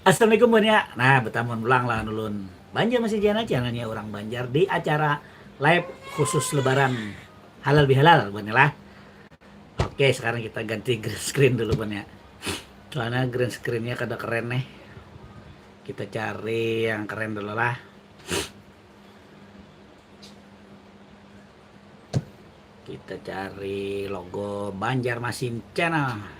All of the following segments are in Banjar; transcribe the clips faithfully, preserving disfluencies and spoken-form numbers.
Assalamualaikum buhannya. Nah, betamuan pulang lawan ulun Banjar Masih Jana, channelnya orang Banjar di acara live khusus lebaran halal bihalal buhannya lah. Oke, sekarang kita ganti green screen dulu buhannya. Soalnya green screennya kada keren nih. Kita cari yang keren dulu lah. Kita cari logo Banjarmasin Channel.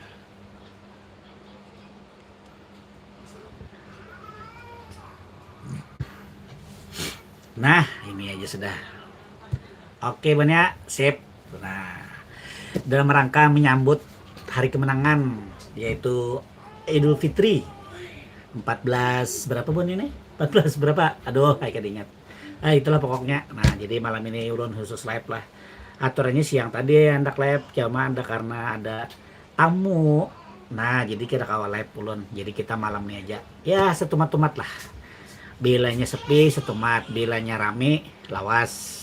Nah, ini aja sudah. Oke, buhannya, sip. Nah, dalam rangka menyambut hari kemenangan, yaitu Idul Fitri empat belas berapa buhan ini? Empat belas berapa? Aduh, saya kada ingat. Ah, itulah pokoknya. Nah, jadi malam ini ulun khusus live lah. Aturannya siang tadi hendak live, cuma ada karena ada tamu. Nah, jadi kira kawa live ulun. Jadi kita malam ini aja. Ya, setumat-tumat lah. Bilanya sepi, setumat. Bilanya rame, lawas.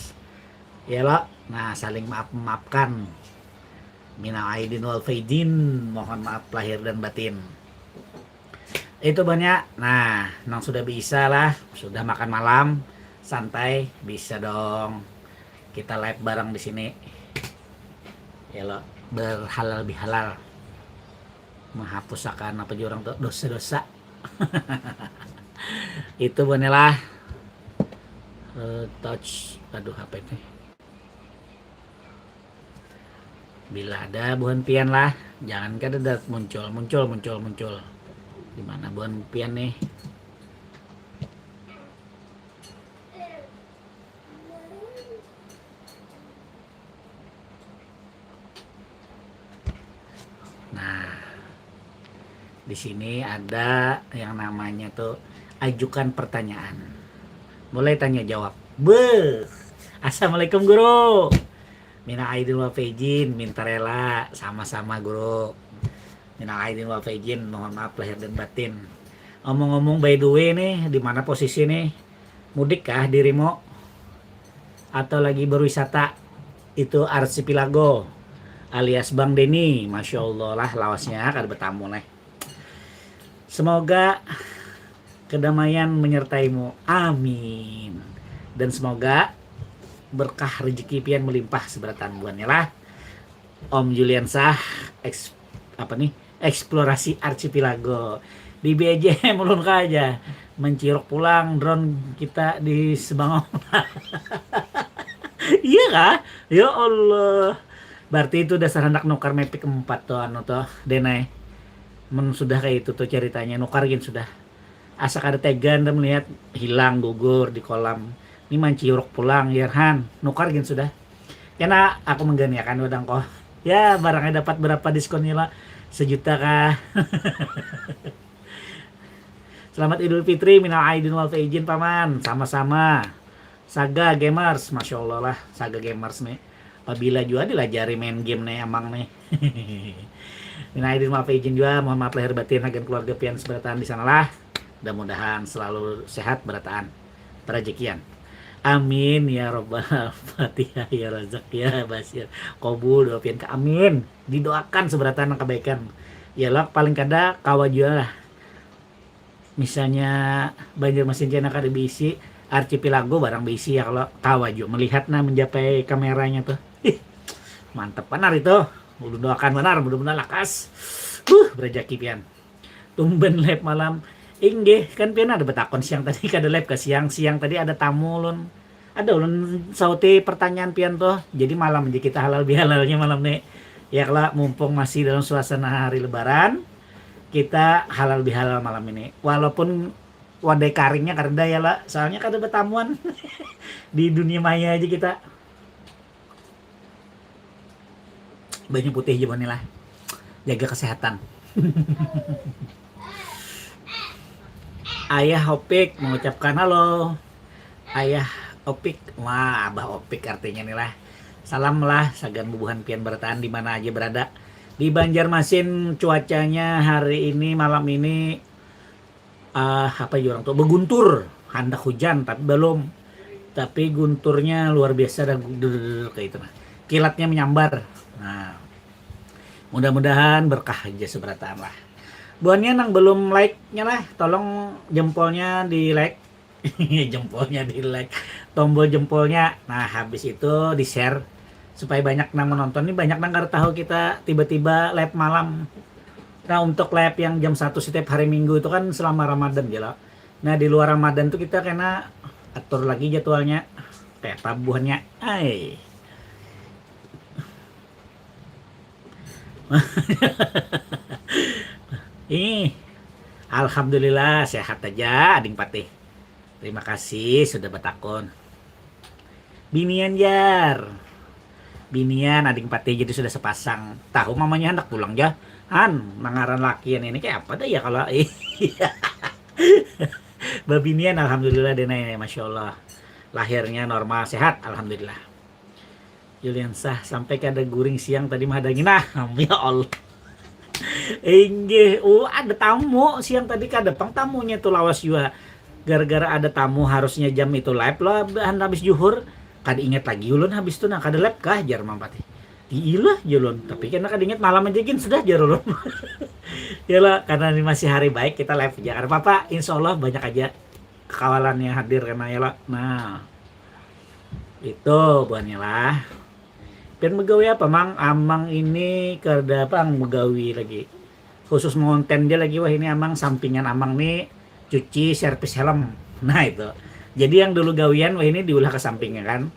Ya lo. Nah, saling maaf-memaafkan. Minal aidin wal faizin. Mohon maaf lahir dan batin. Itu buhannya. Nah, nang sudah bisa lah, sudah makan malam, santai, bisa dong. Kita live bareng di sini. Ya lo, berhalal bihalal. Menghapusakan apa jurang tuh, dosa-dosa. Itu buhannya lah. Eh, touch, aduh, apa ini? Bila ada buhan pian lah, jangan kada ada muncul, muncul, muncul, muncul. Di mana buhan pian nih? Nah, di sini ada yang namanya tuh ajukan pertanyaan. Mulai tanya jawab. Beuh. Assalamualaikum guru. Mina aidin wal faizin, minta rela, sama-sama guru. Mina aidin wal faizin, mohon maaf lahir dan batin. Omong-omong, by the way nih, di mana posisi nih? Mudik kah dirimu? Atau lagi berwisata? Itu Archipelago alias Bang Denny. Masya Allah lah, lawasnya kada bertamu nih. Semoga kedamaian menyertaimu. Amin. Dan semoga berkah rezeki pian melimpah seberataan buhannya lah. Om Julian Sah, eks, apa nih, eksplorasi archipelago di B J M ulun aja mencirok pulang drone kita di Sebangau. Iya kah? Ya Allah. Berarti itu dasar hendak nukar Mavic empat tuh, anu tuh, Denai. Men sudah kayak itu tuh ceritanya, nukar gin sudah. Asa kada tegan dah melihat hilang gugur di kolam. Ini manciuruk pulang, Yarhan. Nukar gin sudah. Kena aku mengganiakan wadang koh. Ya, barangnya dapat berapa diskon nila? Sejuta kah? Selamat Idul Fitri, minal aidin wal faizin, Paman. Sama-sama. Saga Gamers, Masya Allah lah, Saga Gamers nih. Apabila juga dilajari main game nih, emang nih. Minal aidin wal faizin juga, mohon maaf lahir batin, hagan keluarga pian seberataan di sanalah. Mudah-mudahan selalu sehat berataan, perejekian. Amin ya robbal fatihah ya razak ya basir. Kobul doa pian ke amin. Didoakan seberataan kebaikan. Ya lah, paling kada kawa juga lah. Misalnya Banjarmasin Cina kada beisi, archipelago barang beisi ya, kalau kawa juga melihat nah menjapai kameranya tuh. Ih, mantep benar itu. Ulun doakan benar, mudah-mudahan lakas. Huh, berejaki pian. Tumben live malam. Inggih, kan pian ada betakon siang tadi kada live ke siang. Siang tadi ada tamu ulun. Ada ulun sauti pertanyaan pian tuh. Jadi malam aja kita halal bihalalnya malam nih. Ya kalau mumpung masih dalam suasana hari lebaran, kita halal bihalal malam ini. Walaupun wadai karingnya kada ya lah, soalnya kada betamuan di dunia maya aja kita. Banyu putih aja lah, jaga kesehatan. Ayah Opik mengucapkan halo. Ayah Opik, wah, Abah Opik artinya nih lah. Salam lah, sagan bubuhan pian berataan di mana aja berada. Di Banjarmasin cuacanya hari ini, malam ini, ah, apa ya orang tuh, beguntur, hendak hujan tapi belum, tapi gunturnya luar biasa dah, kayak itu nah, kilatnya menyambar. Nah, mudah-mudahan berkah aja seberataan lah. Buhannya nang belum like-nya lah, tolong jempolnya di like. Jempolnya di like, tombol jempolnya. Nah, habis itu di share supaya banyak nang menonton. Ini banyak nang kada tahu kita tiba-tiba live malam. Nah, untuk live yang jam satu setiap hari Minggu itu kan selama Ramadan ya lah. Nah, di luar Ramadan tuh kita kena atur lagi jadwalnya. Kayak apa buhannya? Ai. Ih, alhamdulillah sehat aja Ading Patih. Terima kasih sudah batakun. Binian jar. Binian Ading Patih jadi sudah sepasang. Tahu mamanya hendak pulang ja. Han, nangaran lakian ini kayak apa dah ya kalau babinian alhamdulillah dena ini masya Allah. Lahirnya normal sehat alhamdulillah. Juliansah sampai kada guring siang tadi mahadangi nah ya Allah. Inggih, oh ada tamu siang tadi kada pang tamunya tuh lawas jua. Gara-gara ada tamu harusnya jam itu live lah han habis juhur. Kada ingat lagi ulun habis tuh nah kada live kah jar Mang Patih. Iilah jar ulun, tapi kena kada ingat malam aja gin sudah jar ulun. Ya lah, karena ini masih hari baik kita live aja kada apa-apa. Insya Allah banyak aja kekawalannya hadir karena ya lah. Nah. Itu buhannya lah. Pian begawi apa mang? Amang ini kada pang begawi lagi. Khusus mengonten dia lagi wah ini amang sampingan amang nih cuci servis helm. Nah itu. Jadi yang dulu gawian wah ini diulah ke sampingnya kan.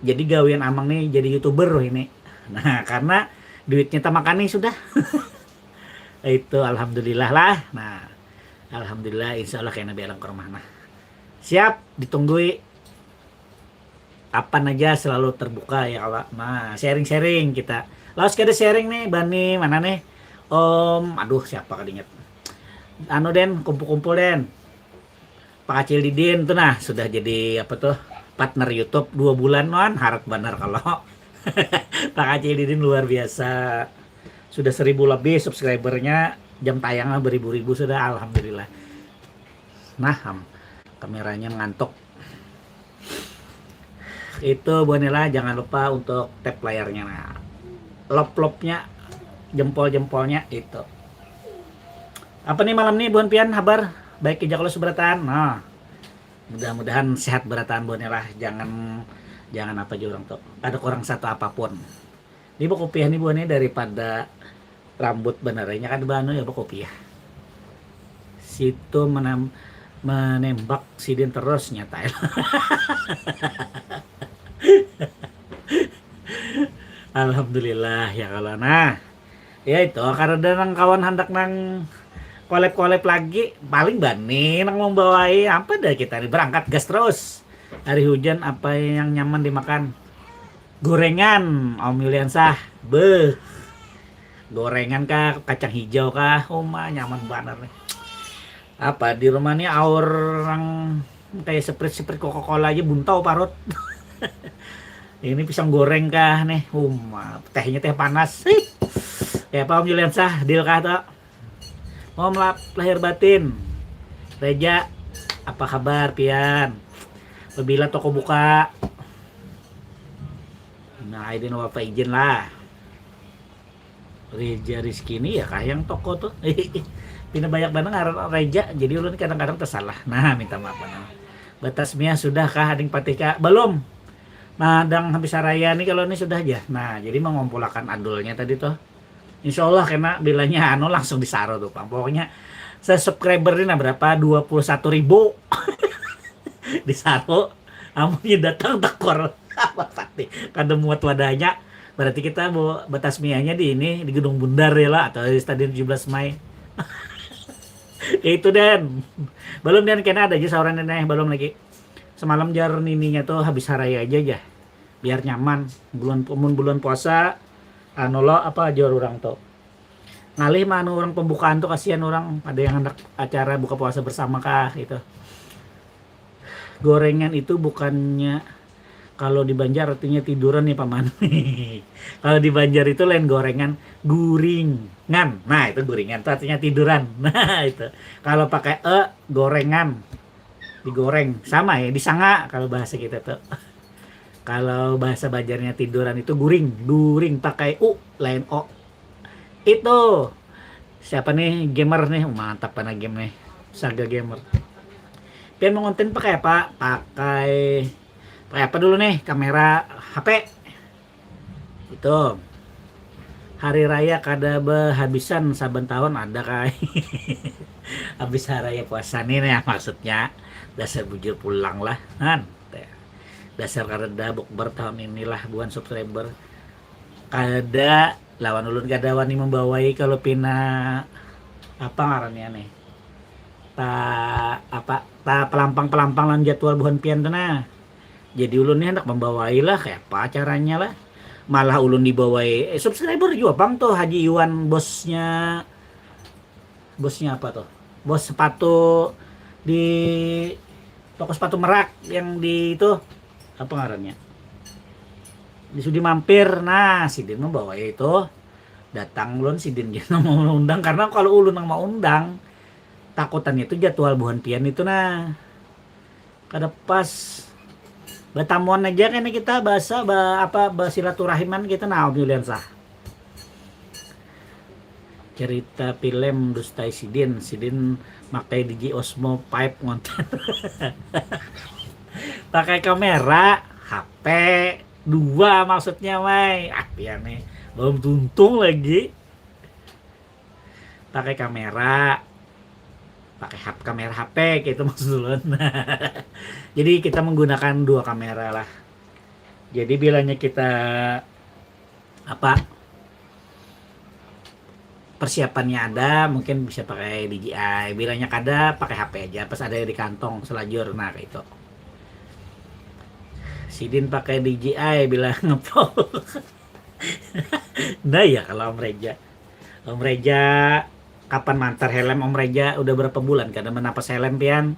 Jadi gawian amang nih jadi youtuber wah ini. Nah karena duitnya tak makani sudah. Itu alhamdulillah lah. Nah alhamdulillah insya Allah kena belang ke rumah nah. Siap ditunggui. Kapan aja selalu terbuka ya kawa. Nah, sharing-sharing kita. Laos kada sharing nih, Bani mana nih? Om, aduh siapa kada ingat. Anu den, kumpul-kumpul den. Pak Acil Didin tuh nah sudah jadi apa tuh partner YouTube dua bulan non harat banar kalau Pak Acil Didin luar biasa sudah seribu lebih subscribernya jam tayangnya beribu-ribu sudah alhamdulillah nah ham kameranya ngantuk. Itu Bonela jangan lupa untuk tap layarnya nah. Lop-lopnya jempol-jempolnya itu. Apa nih malam nih buhan pian habar? Baik ija kalau seberataan. Nah, mudah-mudahan sehat berataan Bonela. Jangan jangan apa jurang tuh. Ada kurang satu apapun. Ini bakopiah nih buahnya daripada rambut benernya kan banu ya bakopiah. Situ menam, menembak sidin terus nyata. Alhamdulillah ya kalau nah. Ya itu karena nang kawan hendak nang kolep-kolep lagi paling bani nang membawai apa dah kita nih berangkat gas terus. Hari hujan apa yang nyaman dimakan? Gorengan, Om Yuliansah. Beuh. Gorengan kah, kacang hijau kah? Uma nyaman banar nih. Apa di rumah nih aur orang kayak seprit-seprit Coca-Cola aja buntau parut. Ini pisang goreng kah nih? Uma, tehnya teh panas. Hih. Kayak apa Om Yuliansah? Deal kah tuh? Om lap lahir batin. Reja, apa kabar pian? Pabila toko buka? Nah, ini apa izin lah. Reja Rizky ini ya kah yang toko tuh. Pina banyak banget ngaran Reja, jadi ulun kadang-kadang tersalah. Nah, minta maaf nah. Batas Mia sudah kah ading patih kah? Belum. Nah, dang habis raya nih kalau ini sudah aja. Nah, jadi mengumpulakan adulnya tadi tuh. Insya Allah kena bilanya anu langsung disaro tuh pang. Pokoknya saya subscriber ini nah berapa dua puluh satu ribu disaro amunnya datang tekor apa pati kada muat wadahnya berarti kita bawa batas mianya di ini di gedung bundar ya lah atau di stadion tujuh belas Mei itu dan belum dan kena ada aja sauran ini belum lagi semalam jar nininya tuh habis haraya aja aja biar nyaman bulan mun bulan puasa anu lo apa aja orang tuh ngalih mah anu orang pembukaan tuh kasihan orang ada yang hendak acara buka puasa bersama kah gitu gorengan itu bukannya kalau di Banjar artinya tiduran nih paman kalau di Banjar itu lain gorengan guringan nah itu guringan itu artinya tiduran nah itu kalau pakai e gorengan digoreng sama ya disanga kalau bahasa kita tuh kalau bahasa Banjarnya tiduran itu guring guring pakai u lain o itu Siapa nih gamer nih? Mantap karena game nih. Saga gamer. Pian mau ngonten pakai apa? Pakai pakai apa dulu nih? Kamera H P. Itu. Hari raya kada behabisan saban tahun ada kai. Habis hari raya puasa nih, nih maksudnya. Dasar bujur pulang lah. Han. Dasar kada bukber tahun inilah buhan subscriber. Kada lawan ulun kada wani membawai kalau pina apa ngarannya nih, ta apa ta pelampang pelampang lan jadwal buhan pian tuh nah. Jadi ulun nih hendak membawai lah kayak apa caranya lah. Malah ulun dibawai eh, subscriber juga pang tuh Haji Iwan bosnya bosnya apa tuh, bos sepatu di toko sepatu merak yang di itu apa ngarannya, di sudi mampir. Nah, sidin membawa itu datang ulun sidin gitu mau undang karena kalau ulun yang mau undang takutannya itu jadwal buhan pian itu nah kada pas. Batamuan aja kena kita bahasa ba, apa basilaturahiman kita nah Om Yuliansa. Cerita film dustai sidin, sidin makai digi Osmo pipe ngonten. Pakai kamera H P dua maksudnya mai. Ah, dia nih belum tuntung lagi. Pakai kamera pakai HP kamera H P gitu maksud ulun. Jadi kita menggunakan dua kamera lah. Jadi bilanya kita apa persiapannya ada mungkin bisa pakai D J I, bilanya kada pakai H P aja pas ada di kantong selajur nah kayak itu. Sidin pakai D J I bila ngepol. Nah ya kalau Om Reja. Om Reja kapan mantar helm Om Reja udah berapa bulan kada menapas helm pian.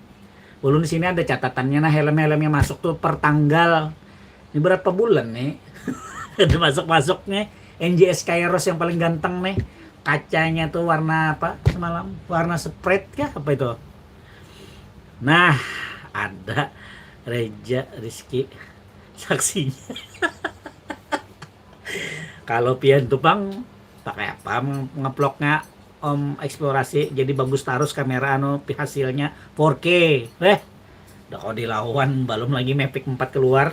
Ulun di sini ada catatannya nah helm-helm yang masuk tuh per tanggal. Ini berapa bulan nih? Ada masuk-masuk nih. N J S Kairos yang paling ganteng nih. Kacanya tuh warna apa semalam? Warna sprite kah apa itu? Nah, ada Reja Rizky saksinya. Kalau pian tuh pang pakai apa ngeploknya Om eksplorasi jadi bagus tarus kamera anu hasilnya four K. Eh, udah kau dilawan belum lagi Mavic empat keluar.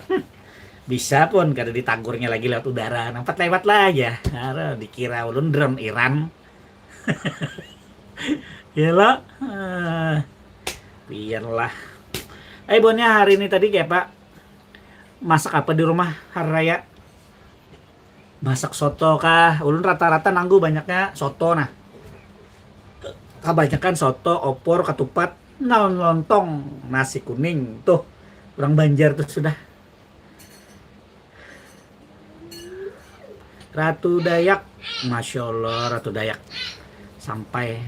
Bisa pun kada ditagurnya lagi lewat udara. Nampat lewat lah aja. Aduh, dikira ulun drone Iran. Ya lo. Eh, pian lah. Eh, buahnya hari ini tadi kayak Pak masak apa di rumah hari raya? Masak soto kah? Ulun rata-rata nanggu banyaknya soto nah. Kebanyakan soto, opor, ketupat, nalon lontong, nasi kuning tuh. Orang Banjar tuh sudah. Ratu Dayak, masya Allah Ratu Dayak sampai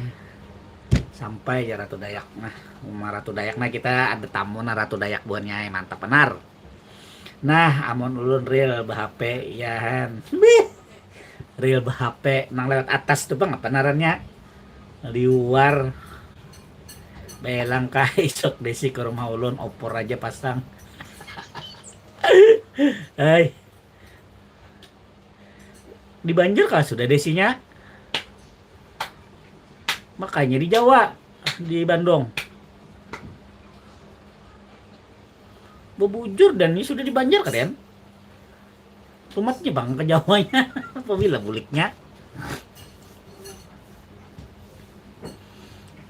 sampai ya Ratu Dayak nah rumah Ratu Dayak nah kita ada tamu nah Ratu Dayak buahnya mantap benar. Nah, amun ulun real be-H P, ya han. Real be-H P nang lewat atas tu pang apa narannya? Liwar. Belang kah isuk desi ke rumah ulun opor aja pasang. Hai. Di Banjar kah sudah desinya? Makanya di Jawa, di Bandung. Bebujur dan ini sudah di Banjar kalian. Tumatnya bang ke Jawanya. Apabila buliknya.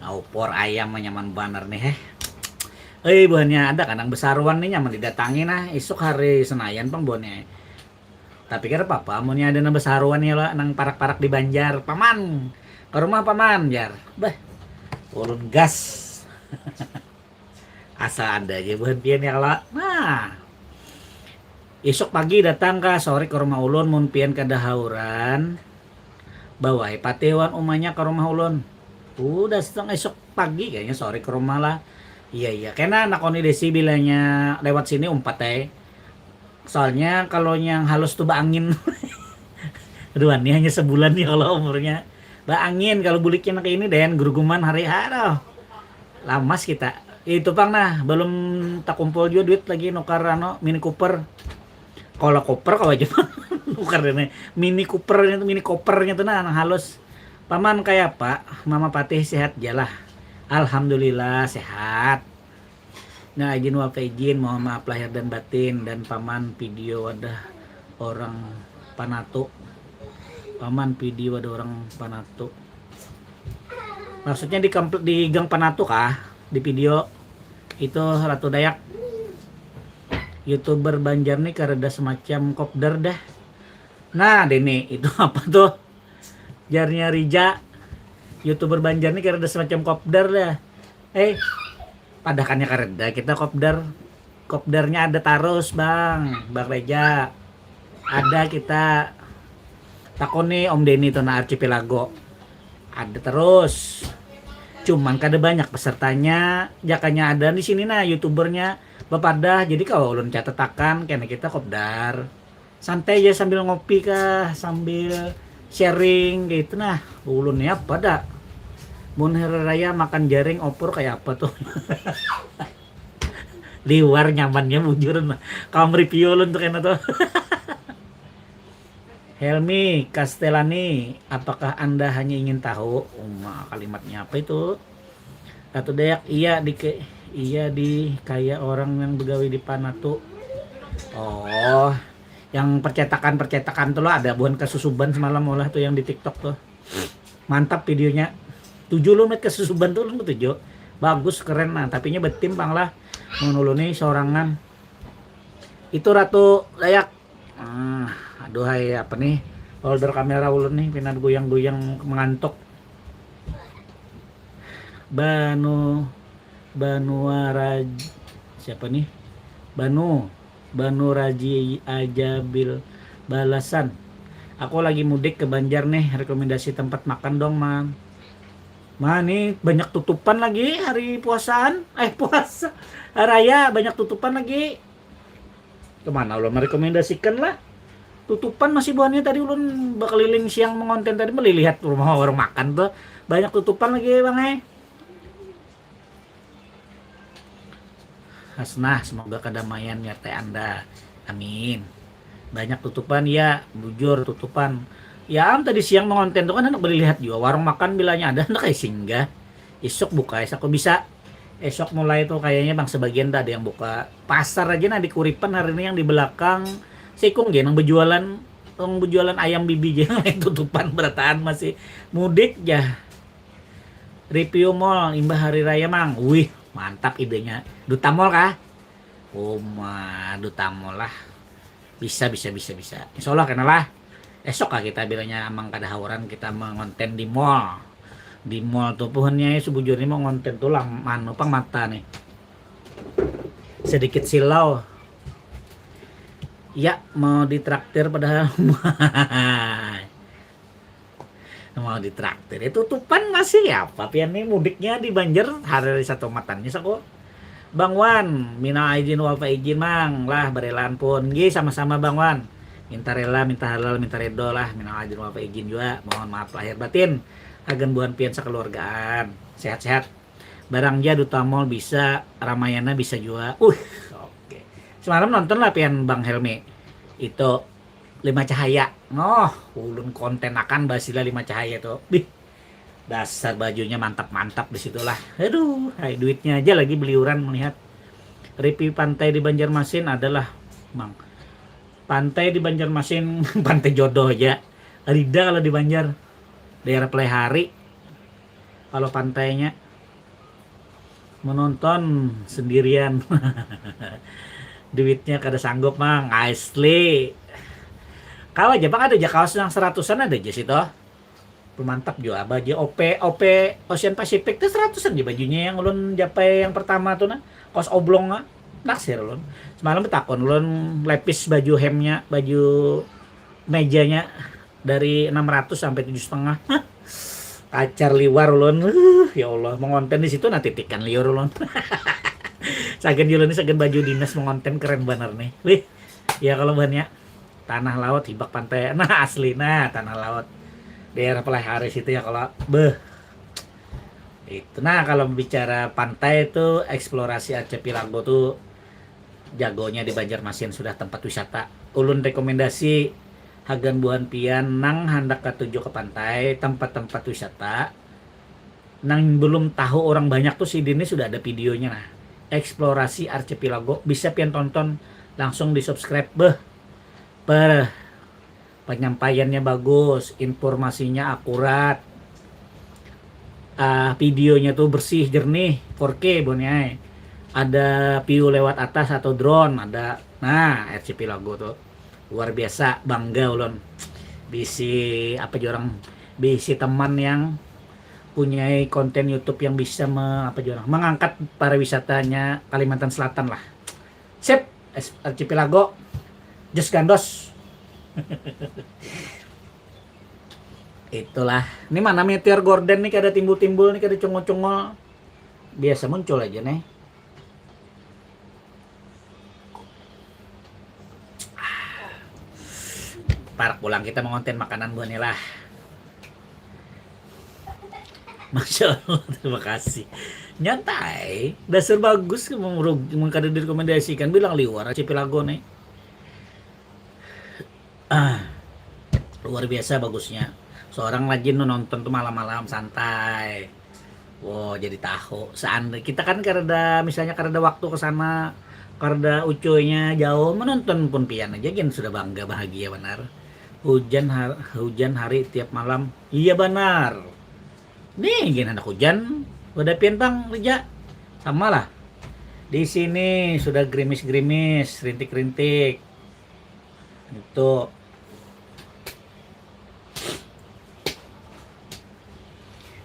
Opor ayam nyaman banar nih heh. Eh buahnya ada kadang besaruan nih nyaman didatangi nah isuk hari Senayan pang buahnya. Tapi kada apa-apa amunnya ada nang besaruan ya lah nang parak-parak di Banjar paman ke rumah paman jar. Bah ulun gas. Asa ada aja buhan pian ya kalo. Nah. Isuk pagi datang ka sore ke rumah ulun mun pian kada hauran. Bawai pati wan umanya ke rumah ulun. Udah setengah isuk pagi kayaknya sore ke rumah lah. Iya iya kena anak oni desi bilanya lewat sini umpat ai. Soalnya kalau yang halus tuh baangin. Aduh ini hanya sebulan ya kalau umurnya. Baangin kalau buliknya kayak ini dan geruguman hari aduh. Lamas kita. Itu pang nah, belum tak kumpul juga duit lagi nukar ano Mini Cooper. Kalau Cooper kalau aja nukar ini Mini Cooper itu Mini Coopernya tuh nah yang halus. Paman kayapa? Mama Patih sehat ja lah? Alhamdulillah sehat. Nah, izin wal faizin, mohon maaf lahir dan batin, dan paman video wadah orang Panatu. Paman video wadah orang Panatu. Maksudnya di, di gang Panatu kah? Di video itu Ratu Dayak. YouTuber Banjar nih kareda semacam kopdar dah. Nah, Deni, itu apa tuh? Jarnya Rija, YouTuber Banjar nih kareda semacam kopdar dah. Eh, padakannya kareda kita kopdar. Kopdarnya ada tarus, Bang. Bang Reja. Ada kita takoni Om Deni tuh, nah, Archipelago. Ada terus. Cuman kada banyak pesertanya, jakanya ada di sini nah, YouTubernya bapadah. Jadi kalau ulun catatakan, kena kita kopdar. Santai aja sambil ngopi kah, sambil sharing kayak itu nah. Ulun ya apa dah. Mun hari raya makan jaring opor kayak apa tuh? Liwar nyamannya bujur nah. Kamu review ulun tuh kena tuh. Helmi Castellani, apakah Anda hanya ingin tahu? Uma, kalimatnya apa itu? Ratu Dayak, iya di ke iya di kayak orang yang begawi di Panatu. Oh, yang percetakan-percetakan tuh lo ada buhan kasusuban semalam olah tuh yang di TikTok tuh. Mantap videonya. Tujuh lo met kasusuban tuh lo tujuh. Bagus, keren nah, tapinya betim pang lah. Menuluni sorangan. Itu Ratu Dayak. Ah, aduh hai apa nih? Holder kamera ulun nih pina goyang-goyang mengantuk. Banu Banua Raj siapa nih? Banu Banu Raji aja bil balasan. Aku lagi mudik ke Banjar nih, rekomendasi tempat makan dong, Man. Man, ini banyak tutupan lagi hari puasaan. Eh, puasa. Raya banyak tutupan lagi. Kemana ulun merekomendasikan lah? Tutupan masih buhannya tadi ulun berkeliling siang mengonten tadi melilihat rumah orang makan tuh. Banyak tutupan lagi, Bang, eh. Hasnah, semoga kedamaian menyertai Anda. Amin. Banyak tutupan ya, bujur tutupan. Ya, am tadi siang mengonten tuh kan anak beli lihat juga warung makan bilanya ada anak kayak singgah. Isuk buka es aku bisa. Esok mulai tuh kayaknya bang sebagian tak ada yang buka. Pasar aja nah di Kuripan hari ini yang di belakang Sikung gini yang berjualan yang berjualan ayam bibi aja tutupan berataan masih mudik ya. Review mall imbah hari raya mang. Wih, mantap idenya. Duta Mall kah? Uma, Duta Mall lah. Bisa, bisa, bisa, bisa. Insya Allah kena lah. Esok lah kita bilanya amang kada hauran kita mengonten di mall. Di mall tuh puhunnya ya, sebujurnya mau ngonten tuh lah manu pang mata nih. Sedikit silau. Ya mau ditraktir padahal mau ditraktir itu tupan masih ya apa pian nih mudiknya di Banjar hari satu matannya sako. Bang Wan, minal aidin wal faizin mang lah barelaan pun. Nggih sama-sama Bang Wan. Minta rela, minta halal, minta redo lah. Minal aidin wal faizin juga. Mohon maaf lahir batin. Hagan buhan pian sekeluargaan. Sehat-sehat. Barang ja Duta Mall bisa, Ramayana bisa juga. Uh, oke. Semalam nonton lah pian Bang Helmi. Itu Lima Cahaya. Noh, ulun konten akan basila Lima Cahaya tuh. Bih, dasar bajunya mantap-mantap di situ lah. Aduh, hai duitnya aja lagi beliuran melihat. Review pantai di Banjarmasin adalah mang pantai di Banjarmasin pantai jodoh aja. Rida kalau di Banjar daerah Pelihari kalau pantainya menonton sendirian duitnya kada sanggup mang asli. Kawa aja bang ada aja kaos yang seratusan ada aja sih toh. Mantap juga baju O P O P Ocean Pacific tuh seratusan aja bajunya yang ulun japai yang pertama tuh nah kaos oblong nah. Naksir ulun semalam betakon ulun lepis baju hemnya baju mejanya dari enam ratus sampai tujuh setengah. Kacar liwar ulun. Uh, ya Allah, mengonten di situ nanti tikan liur ulun. Sagan ulun ini sagan baju dinas mengonten keren banget nih. Wih, ya kalau bahannya tanah laut hibak pantai. Nah, asli nah tanah laut. Daerah Pelai Haris itu ya kalau beh. Itu nah kalau bicara pantai itu eksplorasi archipelago tuh jagonya di Banjarmasin sudah tempat wisata. Ulun rekomendasi hagan buhan pian nang handak katuju ke pantai, tempat-tempat wisata, nang belum tahu orang banyak tuh, sidin ni sudah ada videonya nah. Eksplorasi Archipelago, bisa pian tonton langsung di subscribe. Beh, per penyampaiannya bagus, informasinya akurat. Ah, videonya tuh bersih, jernih, four K buhannya ai. Ada view lewat atas atau drone, ada. Nah, Archipelago tuh luar biasa, bangga ulun. Bisi apa jua orang, bisi teman yang punyai konten YouTube yang bisa me, apa jua orang, mengangkat pariwisatanya Kalimantan Selatan lah. Sip, es- Archipelago, jos gandos. Itulah. Ini mana meteor Gordon nih, kada timbul-timbul nih, kada cungul-cungul. Biasa muncul aja nih. Parak pulang kita mengonten makanan buah ni lah. Masya Allah, terima kasih. Nyantai, dasar bagus, mengkada direkomendasikan, bilang liwar Archipelago nih. Ah, luar biasa bagusnya. Seorang rajin nonton tuh malam-malam santai. Wow, jadi tahu. Seandai kita kan karena misalnya karena waktu ke sana, karena ucunya jauh, menonton pun pian aja gin sudah bangga, bahagia benar. Hujan har- hujan hari tiap malam. Iya benar. Nih gin anak hujan, udah pian pang kerja. Sama lah. Di sini sudah gerimis-gerimis, rintik-rintik. Itu.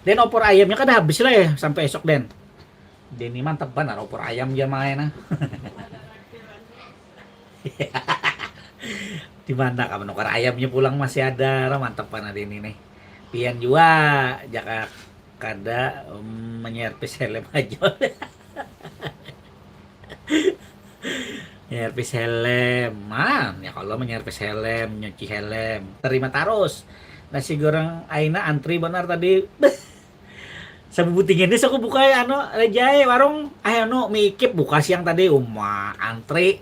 Den, opor ayamnya kada habis lah ya sampai esok, Den. Deni mantap banar opor ayam jamae nah. Di mana ka menukar ayamnya pulang, masih ada lah, mantap banar Deni nih. Pian jua jaka kada, mm, menyervis helm aja. Menyervis helm, man ya kalau menyervis helm, nyuci helm, terima tarus. Nasi goreng Aina antri benar tadi. Beh, sabubuting ini aku buka ya, anu, Rejai warung, ah, anu, mikip buka siang tadi, uma antri.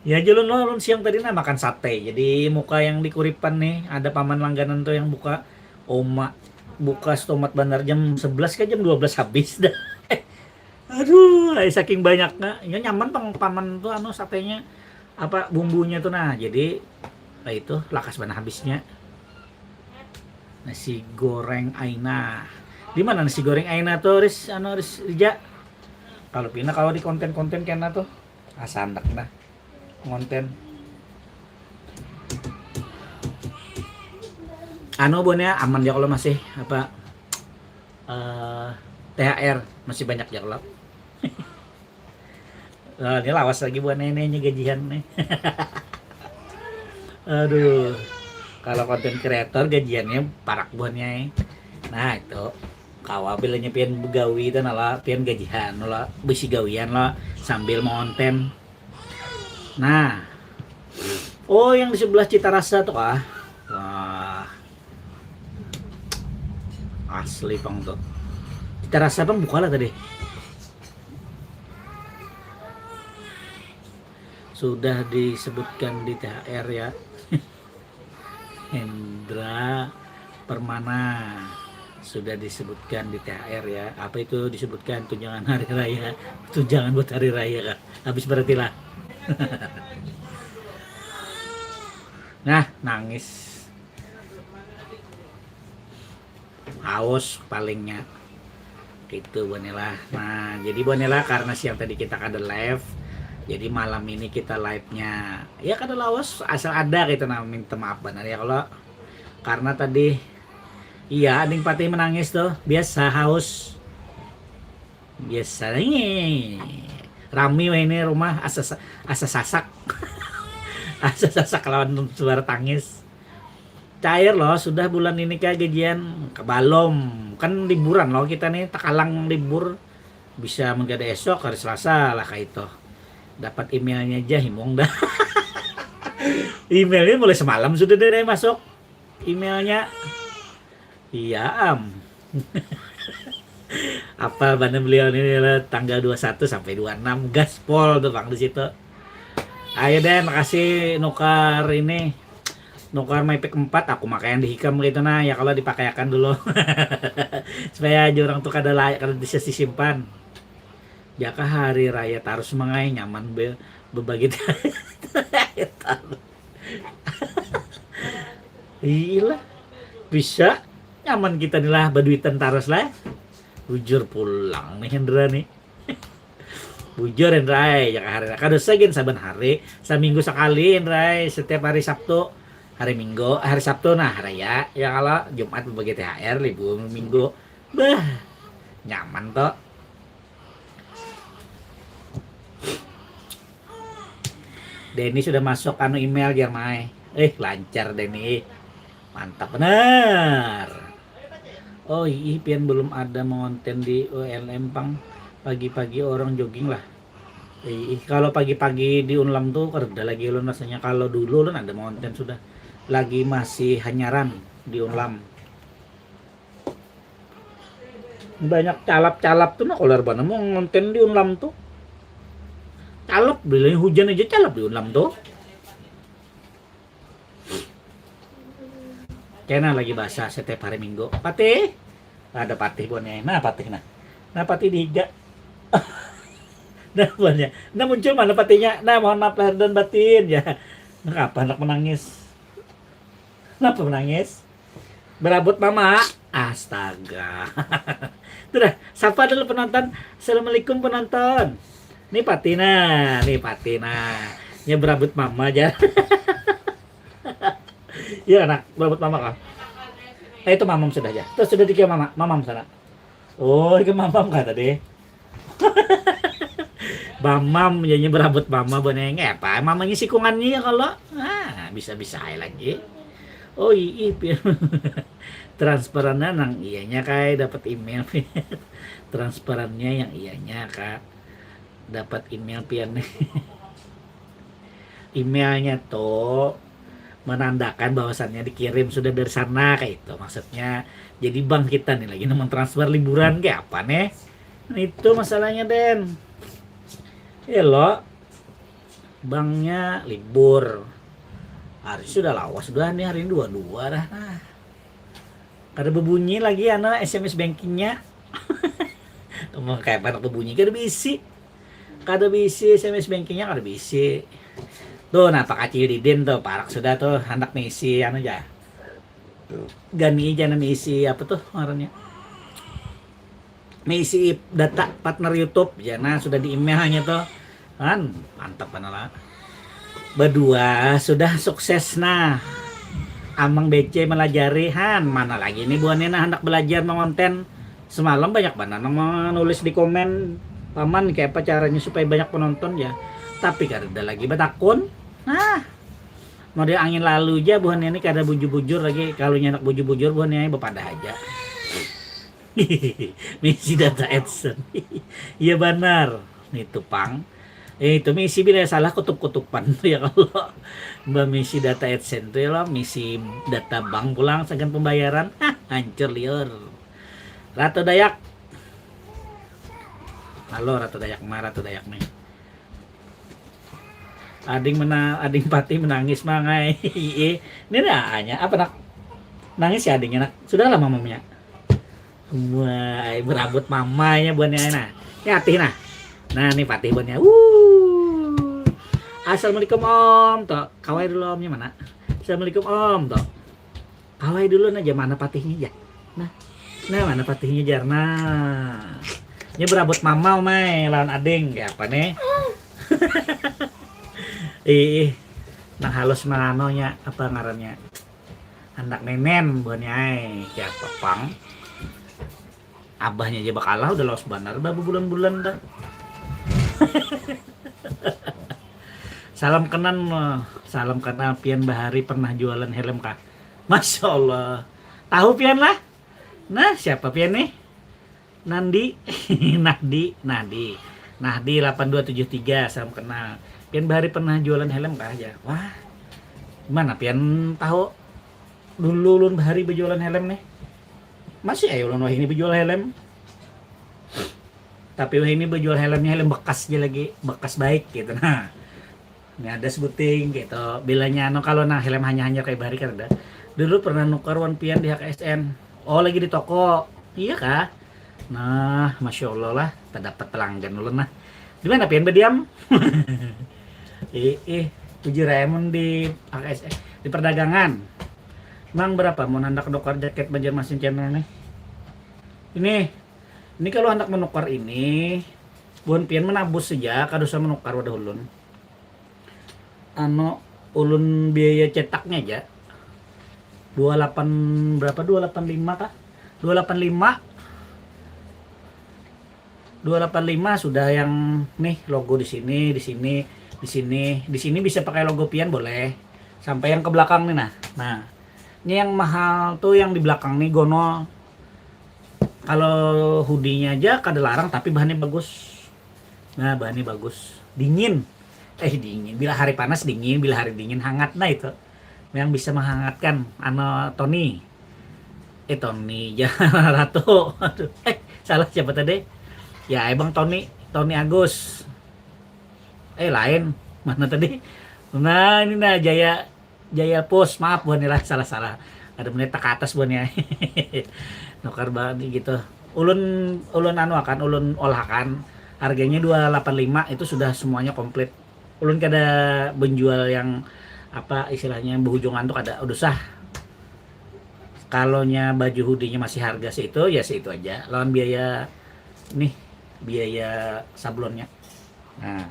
Ya aja lun, lun siang tadi nah makan sate, jadi muka yang di Kuripan nih ada paman langganan tuh yang buka, uma buka stomat bandar jam sebelas ke jam dua belas habis dah. Aduh, ai saking banyaknya. Nya nyaman pang paman tuh anu satenya, apa, bumbunya tuh nah. Jadi, ah, itu lakas banar habisnya. Nasi goreng Aina. Di mana nasi goreng Aina tuh, Ris, anu, Ris Rija? Kalau pina kalau di konten-konten kena tuh. Asa handak nah. Ngonten. Anu, buhannya aman ya kalau masih apa, eh, T H R masih banyak ya kalau. Nah, ini lawas lagi buat nenek gajian nih. Aduh. Kalau konten kreator gajiannya parak buahnya. Nah, itu. Kawa bilanya pian begawi itu nala pian gajian lah, bisi gawian lah sambil monten. Nah. Oh, yang di sebelah Cita Rasa tuh kah? Wah. Asli pang tuh. Cita Rasa pang buka lah tadi. Sudah disebutkan di T H R ya. Hendra Permana sudah disebutkan di T H R ya. Apa itu disebutkan? Tunjangan hari raya. Tunjangan buat hari raya kah? Habis berarti lah. Nah, nangis. Haus palingnya. Gitu, Bonela. Nah, jadi Bonela karena siang tadi kita kada live, jadi malam ini kita live-nya. Ya kada lawas, asal ada gitu, nah, minta maaf banar ya kalau karena tadi, iya, Ading Patih menangis tuh, biasa haus. Biasa ini rami wah ini rumah, asa asa sasak. Asa sasak lawan suara tangis. Cair loh, sudah bulan ini kah gajian? Kebalom. Kan liburan loh kita nih, takalang libur. Bisa menggada esok, hari Selasa lah kayak itu. Dapat emailnya aja, himung dah. Emailnya mulai semalam sudah dari masuk. Emailnya. Iya, am. Apa bana beliau ini lah, tanggal dua satu sampai dua enam gaspol tuh bang di situ. Ayo deh, makasih nukar ini. Nukar my pack empat, aku makai yang dihikam gitu nah, ya kalau dipakaiakan dulu. Supaya aja orang tuh kada layak, kada bisa disimpan. Jaka hari raya tarus mangai nyaman be bebagi. Iya lah, bisa nyaman kita nih lah baduitan tarus lah. Bujur pulang nih Hendra nih. Bujur Hendra ai, ya hari kada usah gin saban hari, saminggu sakali Hendra ai, setiap hari Sabtu, hari Minggu, hari Sabtu nah raya, ya kalau Jumat bagi T H R, libur minggu. Bah, nyaman toh. Denny sudah masuk anu email jar mai. Eh, lancar Denny. Mantap benar. Oh ih, pian belum ada mengonten di U L M pang. Pagi-pagi orang jogging lah. Ih, kalau pagi-pagi di Unlam tuh kerja lagi ulun rasanya. Kalau dulu ulun ada mengonten sudah. Lagi masih hanyaran di Unlam. Banyak calap-calap tuh nah, koler bana mau ngonten di Unlam tuh. Calap, bila hujan aja calap di Unlam tuh. Kena lagi basah setiap hari Minggu. Patih, ada patih buahnya. Nah patih nah, nah patih dihiga. Nah buahnya, nah muncul mana patihnya? Nah mohon maaf lahir dan batin ya. Nah apa anak menangis? Kenapa menangis? Berabut mama. Astaga. Sudah, sapa dulu penonton? Assalamualaikum penonton. Nih Patina, nih Patina. Nya berabut mama aja. Iya nak, berabut mama kah? Eh itu mamam sudah aja. Terus sudah dikira mama, mamam sana. Oh, itu mamam kah tadi? Mamam jadinya berabut mama boneng eh apa mamanya sikungannya ya kalau ah bisa-bisa aja lagi. Oh iya. Transferannya nang iyanya kai dapat email. Transferannya yang iyanya kak dapat email pian. Emailnya tuh menandakan bahwasannya dikirim sudah dari sana kayak itu maksudnya. Jadi bank kita nih lagi nemu transfer liburan kayak apa nih? Itu masalahnya Den. Elo, banknya libur. Hari sudah lawas sudah nih hari ini dua dua dah. Nah. Kada berbunyi lagi anu S M S bankingnya. Emang kayak anak berbunyi kada bisi. Kada bisi S M S bankingnya kada bisi. Tuh nah Pak Kaci Didin tuh parak sudah tuh hendak misi anu aja. Gani aja nih misi apa tuh ngarannya? Misi data partner YouTube ya nah sudah di emailnya tuh kan mantap mana lah. Berdua sudah sukses nah. Amang B C melajari han mana lagi nih buahnya nah hendak belajar mengonten. Semalam banyak banget nang menulis di komen paman kayak apa caranya supaya banyak penonton ya. Tapi kada ada lagi batakun. Nah, model angin lalu aja buahnya ini kada bujur-bujur lagi kalau nyanak bujur-bujur buahnya ini bepadah aja. Misi data adsense. Iya banar. Itu pang. Eh, itu misi bila salah kutup-kutupan tuh ya kalau mbak misi data adsense tuh ya lo misi data bank pulang sagan pembayaran. Hah, hancur liur. Ratu Dayak. Halo Ratu Dayak mah Ratu Dayak nih. Ading mena ading pati menangis mangai. Ini nah hanya apa nak? Nangis ya adingnya nak. Sudah lama mamanya. Wah, berabut mamanya buahnya nah. Ini atih nah. Nah, ini patih buahnya. Wuh. Assalamualaikum Om. Tuh, kawai dulu omnya mana? Assalamualaikum Om. Tuh. Kawai dulu nah, mana patihnya ya? Nah. Nah, mana patihnya jar? Nah. Ini berabut mama mai lawan ading kayak apa nih? Ih, nah halus manonya apa ngarannya? Anak nenen buahnya ai. Siapa pang? Abahnya aja bakalah udah los banar bah bulan-bulan dah. Salam kenal, salam kenal pian bahari pernah jualan helm kah? Masya Allah. Tahu pian lah. Nah, siapa pian nih? Nandi, Nahdi, Nahdi, Nahdi delapan dua tujuh tiga, salam kenal. Pian bahari pernah jualan helm kah aja? Wah, mana pian tahu? Dulu ulun bahari berjualan helm nih. Masih ayo ulun wahini berjual helm. Tapi wahini berjual helmnya helm bekas aja lagi, bekas baik gitu nah. Ini ada sebuting gitu. Bilanya anu kalau nang helm hanya-hanya kayak bari kada. Dulu pernah nukar wan pian di H K S N. Oh, lagi di toko. Iya kah? Nah, masya Allah lah, terdapat pelanggan ulun lah. Di mana pian berdiam? Ih, ih, uji Raymond di H K S N, di perdagangan. Mang, berapa mau nandak dokar jaket Banjarmasin Channel nih? Ini, ini kalau hendak menukar ini, buhan pian menabus saja, kada usah menukar wadah ulun. Anu, ulun biaya cetaknya aja dua lapan, berapa, dua lapan lima kah? Dua lapan lima. Dua lapan lima sudah yang nih logo di sini, di sini, di sini, di sini bisa pakai logo pian boleh. Sampai yang ke belakang nih nah. Nah, ini yang mahal tuh yang di belakang nih gonol. Kalau hoodie-nya aja kada larang tapi bahannya bagus. Nah, bahannya bagus. Dingin. Eh, dingin. Bila hari panas dingin, bila hari dingin hangat nah itu. Yang bisa menghangatkan anu Tony. Eh, Tony, jangan Ratu. Aduh. Eh, salah siapa tadi? Ya, Abang Tony, Tony Agus. Eh, lain. Mana tadi? Nah, ini nah Jaya Jaya Pus, maaf buhan lah, salah-salah. Ada menit tak ke atas buhan ya. Nukar banget gitu. Ulun ulun anu akan ulun olahakan harganya dua lapan lima itu sudah semuanya komplit. Ulun kada menjual yang apa istilahnya berhujungan tuh kada udah sah. Kalau nya baju hoodie-nya masih harga situ ya situ aja lawan biaya nih biaya sablonnya. Nah,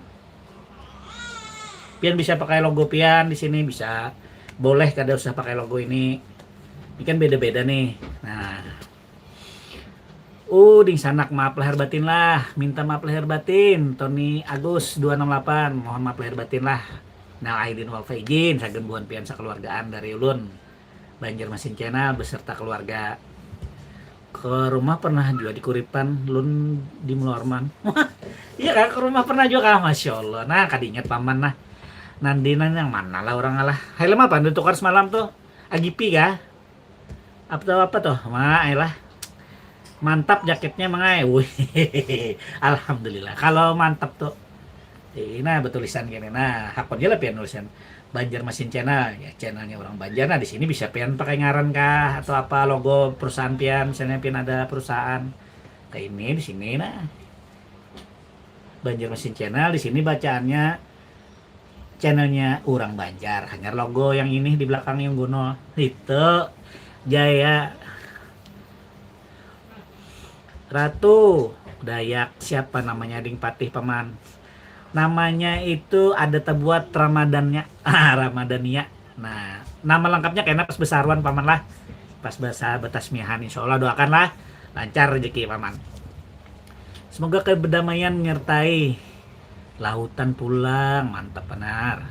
pian bisa pakai logo pian di sini bisa. Boleh kada usah pakai logo ini. Ini kan beda-beda nih. Nah. Uh, ding sanak maaf lahir batin lah. Minta maaf lahir batin. Tony Agus dua enam delapan. Mohon maaf lahir batin lah. Nah, aidin wal faizin sagan buhan pian sakeluargaan dari ulun. Banjarmasin Channel beserta keluarga. Ke rumah pernah juga di Kuripan, lun di Meluarman. Iya kah, ke rumah pernah juga kah? Masya Allah. Nah, kada ingat paman nah. Nandi nang yang mana lah orang alah. Helm apa anu tukar semalam tuh? Agipi kah? Apa tuh apa tuh? Ma, lah. Mantap jaketnya mangai. Wih. Alhamdulillah. Kalau mantap tuh. Nah, betulisan gini. Nah, hakun aja lah pian nulisan Banjarmasin Channel. Ya, channelnya orang Banjar. Nah, di sini bisa pian pakai ngaran kah atau apa logo perusahaan pian, misalnya pian ada perusahaan. Kayak ini di sini nah. Banjarmasin Channel di sini bacaannya channelnya orang Banjar. Hanya logo yang ini di belakang yang gunul. Itu Jaya Ratu Dayak siapa namanya ding patih paman? Namanya itu ada terbuat Ramadannya. Ah, Ramadania. Nah, nama lengkapnya kena pas besaruan paman lah. Pas bahasa betasmiahan insya Allah doakanlah lancar rezeki paman. Semoga kedamaian menyertai lautan pulang mantap benar.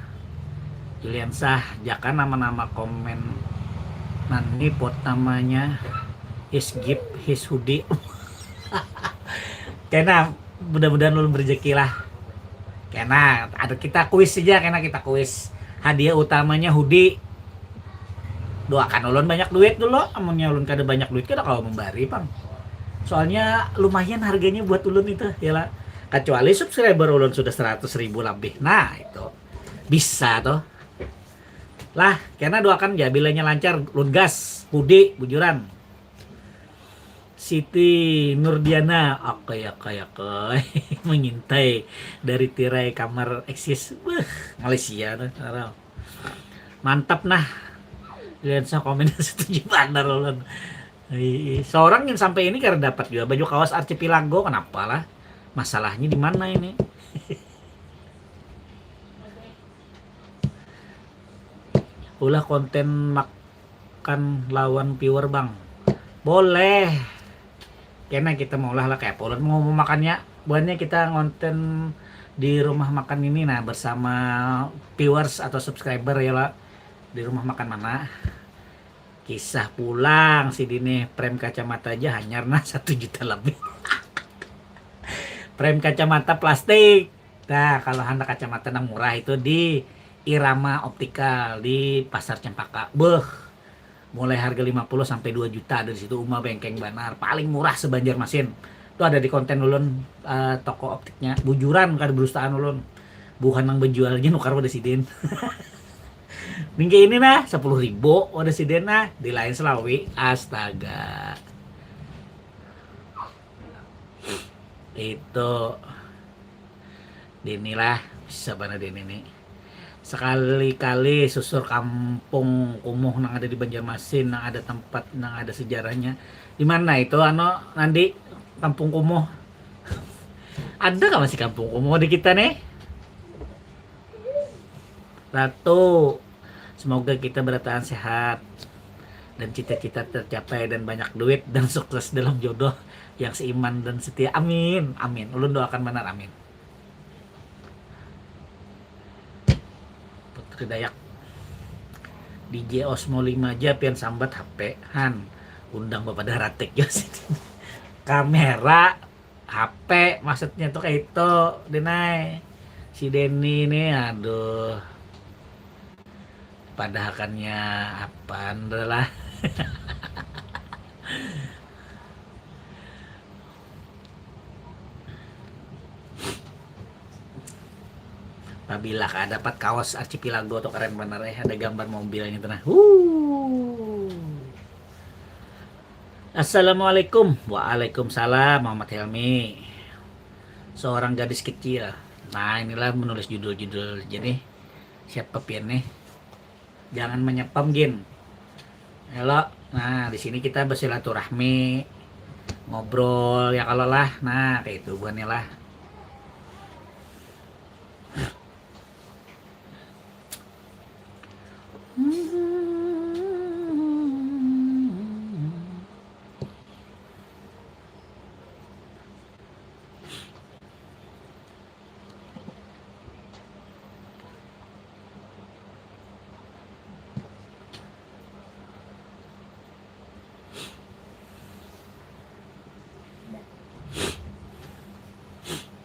Juliansah jaka nama-nama komen nani pot namanya his gift his hoodie. Kena mudah-mudahan ulun berjeki lah. Kena ada kita kuis saja kena kita kuis. Hadiah utamanya hoodie. Doakan ulun banyak duit dulu. Amunnya ulun kada banyak duit kada kalau membari pang. Soalnya lumayan harganya buat ulun itu ya lah. Kecuali subscriber ulun sudah seratus ribu lebih. Nah, itu bisa tuh. Lah, kena doakan ya bilanya lancar, ulun gas, hoodie, bujuran. Siti Nurdiana, oke oke oke, mengintai dari tirai kamar eksis, beuh, Malaysia tuh, orang. Mantap nah, lensa komen setuju banar ulun. Ih, seorang yang sampai ini karena dapat juga baju kaos archipelago, kenapa lah? Masalahnya di mana ini? Ulah konten makan lawan viewer bang. Boleh. Kena kita mau lah lah kayak apa ulun mau memakannya. Buatnya kita ngonten di rumah makan ini nah bersama viewers atau subscriber ya lah di rumah makan mana. Kisah pulang si dini frame kacamata aja hanyar nah satu juta lebih. Frame kacamata plastik. Nah, kalau hendak kacamata yang murah itu di Irama Optical di Pasar Cempaka. Beuh, mulai harga lima puluh sampai dua juta ada di situ. Uma bengkeng banar, paling murah sebanjar masin. Itu ada di konten ulun uh, toko optiknya. Bujuran kada berustaan ulun. buhan nang bejual aja nukar pada sidin. Ning kayak ini nah, sepuluh ribu pada sidin nah, di lain selawi, astaga. Itu dini lah, bisa mana dini nih. Sekali-kali susur kampung kumuh nang ada di Banjarmasin, nang ada tempat, nang ada sejarahnya. Di mana itu, ano, Nandi, kampung kumuh? Ada kah masih kampung kumuh di kita nih? Ratu, semoga kita berataan sehat dan cita-cita tercapai dan banyak duit dan sukses dalam jodoh yang seiman dan setia. Amin, amin. Ulun doakan benar, amin. Putri Dayak. D J Osmo lima aja pian sambat H P han. Undang bapadah ratik ya sini. Kamera H P maksudnya tuh kayak itu, Denai. Si Denny ini, aduh. Padahakannya apa lah. Pabila ka dapat kaos archipelago tuh keren bener eh, ada gambar mobilnya tuh nah. Wuh. Assalamualaikum. Waalaikumsalam, Muhammad Helmi. Seorang gadis kecil. Nah, inilah menulis judul-judul. Jadi siapa pian nih? Jangan menyepam gin. Halo. Nah, di sini kita bersilaturahmi, ngobrol ya kalau lah. Nah, kayak itu bukannya lah.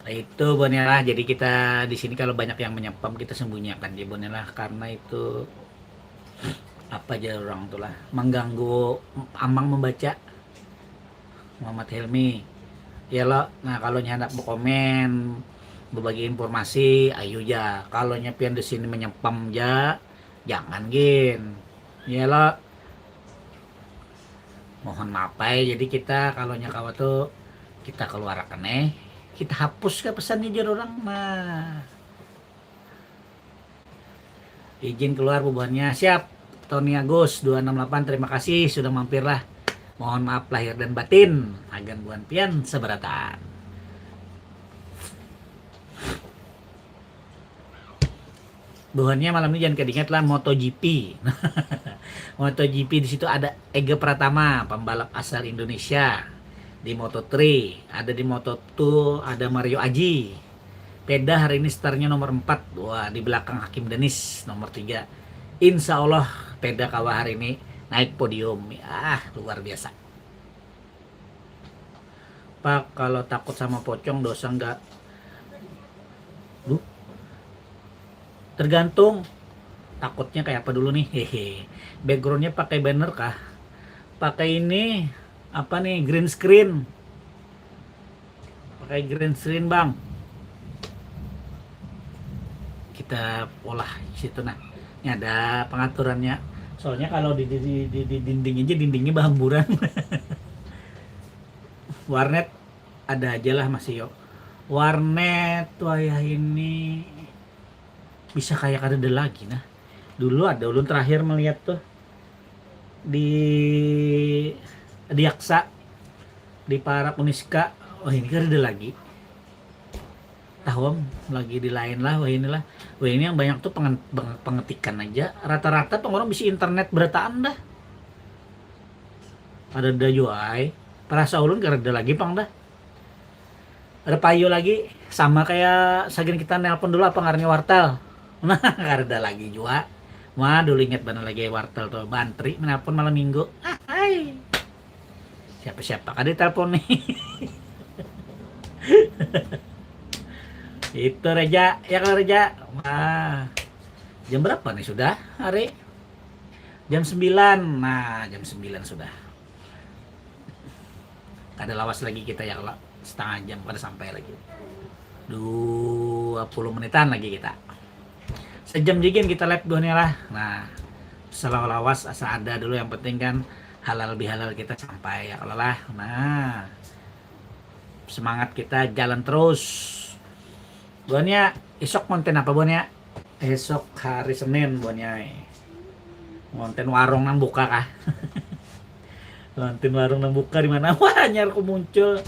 Itu Bonela, jadi kita di sini kalau banyak yang menyepam kita sembunyikan ya Bonela, karena itu apa aja orang tuh lah mengganggu amang membaca. Muhammad Helmi ya lo. Nah kalau nyandak berkomen, berbagi informasi, ayo ja. Kalau nyapian di sini menyepam ja, jangan gin ya lo. Mohon maaf ya, jadi kita kalau nyakawa tuh kita keluarakan eh, kita hapus ke pesannya jar orang. Nah, izin keluar bubuhannya. Siap. Tony Agus dua enam delapan, terima kasih sudah mampir lah. Mohon maaf lahir dan batin, agan buhan pian seberatan. Buhannya malam ini jangan kedingat lah MotoGP. MotoGP di situ ada Ega Pratama, pembalap asal Indonesia di Moto three, ada di Moto two ada Mario Aji. Peda hari ini startnya nomor empat, wah di belakang Hakim Danis nomor tiga. Insya Allah Peda kawa hari ini naik podium, ah luar biasa. Pak kalau takut sama pocong dosa nggak? Duh, tergantung takutnya kayak apa dulu nih. Hehe. Backgroundnya pakai banner kah? Pakai ini apa nih, green screen? Pakai green screen bang. Kita olah situ nah. Ini ada pengaturannya. Soalnya kalau di, di, di, di dinding aja, dindingnya bahamburan. Warnet ada aja lah masih yo. Warnet wayah ini bisa kayak ada lagi nah. Dulu ada ulun terakhir melihat tuh di Diaksa, di Parak Uniska. Oh ini kan ada lagi. Tahu am, lagi di lain lah, wah inilah. Wah ini yang banyak tuh pengen, pengetikan aja. Rata-rata pengurang bisa internet berataan dah. Ada dah juai. Perasa ulun kada ada lagi pang dah. Ada payu lagi, sama kayak sagin kita nelpon dulu apa ngarannya wartel. Nah, kada ada lagi jua. Wah, dulu ingat banar lagi wartel tuh, bantri menelpon malam minggu. Ah, hai. Siapa-siapa kada telepon nih. Itu Reja, ya kalau Reja. Wah. Jam berapa nih sudah hari? Jam sembilan. Nah, jam sembilan sudah. Kada lawas lagi kita ya kalau setengah jam kada sampai lagi. Dua puluh menitan lagi kita. Sejam jigin kita live duhnya lah. Nah, selalu lawas asa ada dulu, yang penting kan halal bihalal kita sampai ya kalau lah. Nah, semangat kita jalan terus. Buannya isok konten apa buannya? Esok hari Senin buannya. Ngonten warung nang buka kah? Ngonten warung nang buka di mana? Wah, hanyar ku muncul.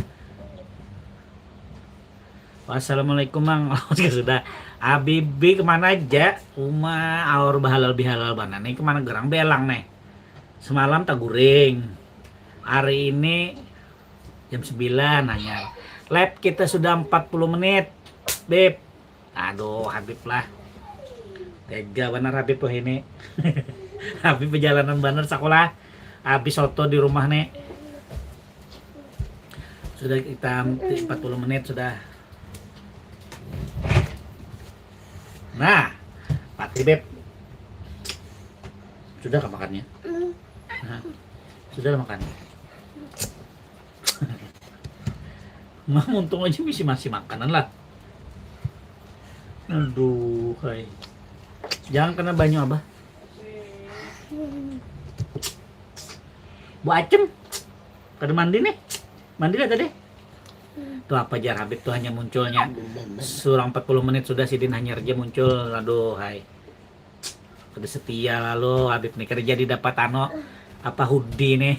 Wassalamualaikum mang. Sudah. Abibi kemana aja? Uma aur bahalal bihalal bana nih, kemana gerang belang nih? Semalam taguring. Hari ini jam sembilan hanya. Live kita sudah empat puluh menit. Beb. Aduh, Habib lah. Tega benar Habib tuh ini. Habib perjalanan benar sekolah. Habis soto di rumah nih. Sudah kita empat puluh menit sudah. Nah, pati Beb. Sudah kah makannya? Nah, sudah makan. Mah untung aja misi masih makanan lah. Aduh, hai. Jangan kena banyu abah. Bu Acem, kada mandi nih. Mandi lah tadi. Tuh apa jar Habib tuh hanya munculnya. Surang empat puluh menit sudah sidin hanya aja muncul. Aduh, hai. Kada setia lalu Habib nih, kada jadi dapat ano apa hoodie nih.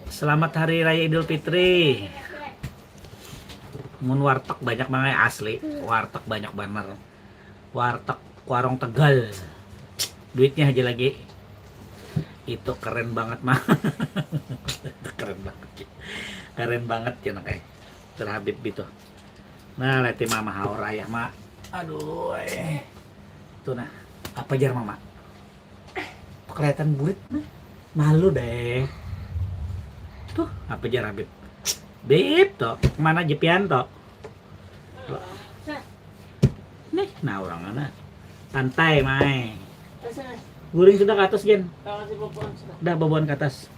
Selamat Hari Raya Idul Fitri. Mun warteg banyak banget asli, warteg banyak banar. Warteg warung Tegal. Duitnya aja lagi. Itu keren banget mah. Keren banget. Keren banget ya nak eh. Terhabib gitu. Nah, leti mama haur ayah mak. Aduh, eh. Tuh nah, apa jar mama? Tuh kelihatan burit nah. Malu deh. Tuh, apa jar Habib? Bib toh, kemana aja pian toh? Nih, nah orang mana? Santai, mai. Guring sudah ke atas, Gen. Dah, babuan ke atas.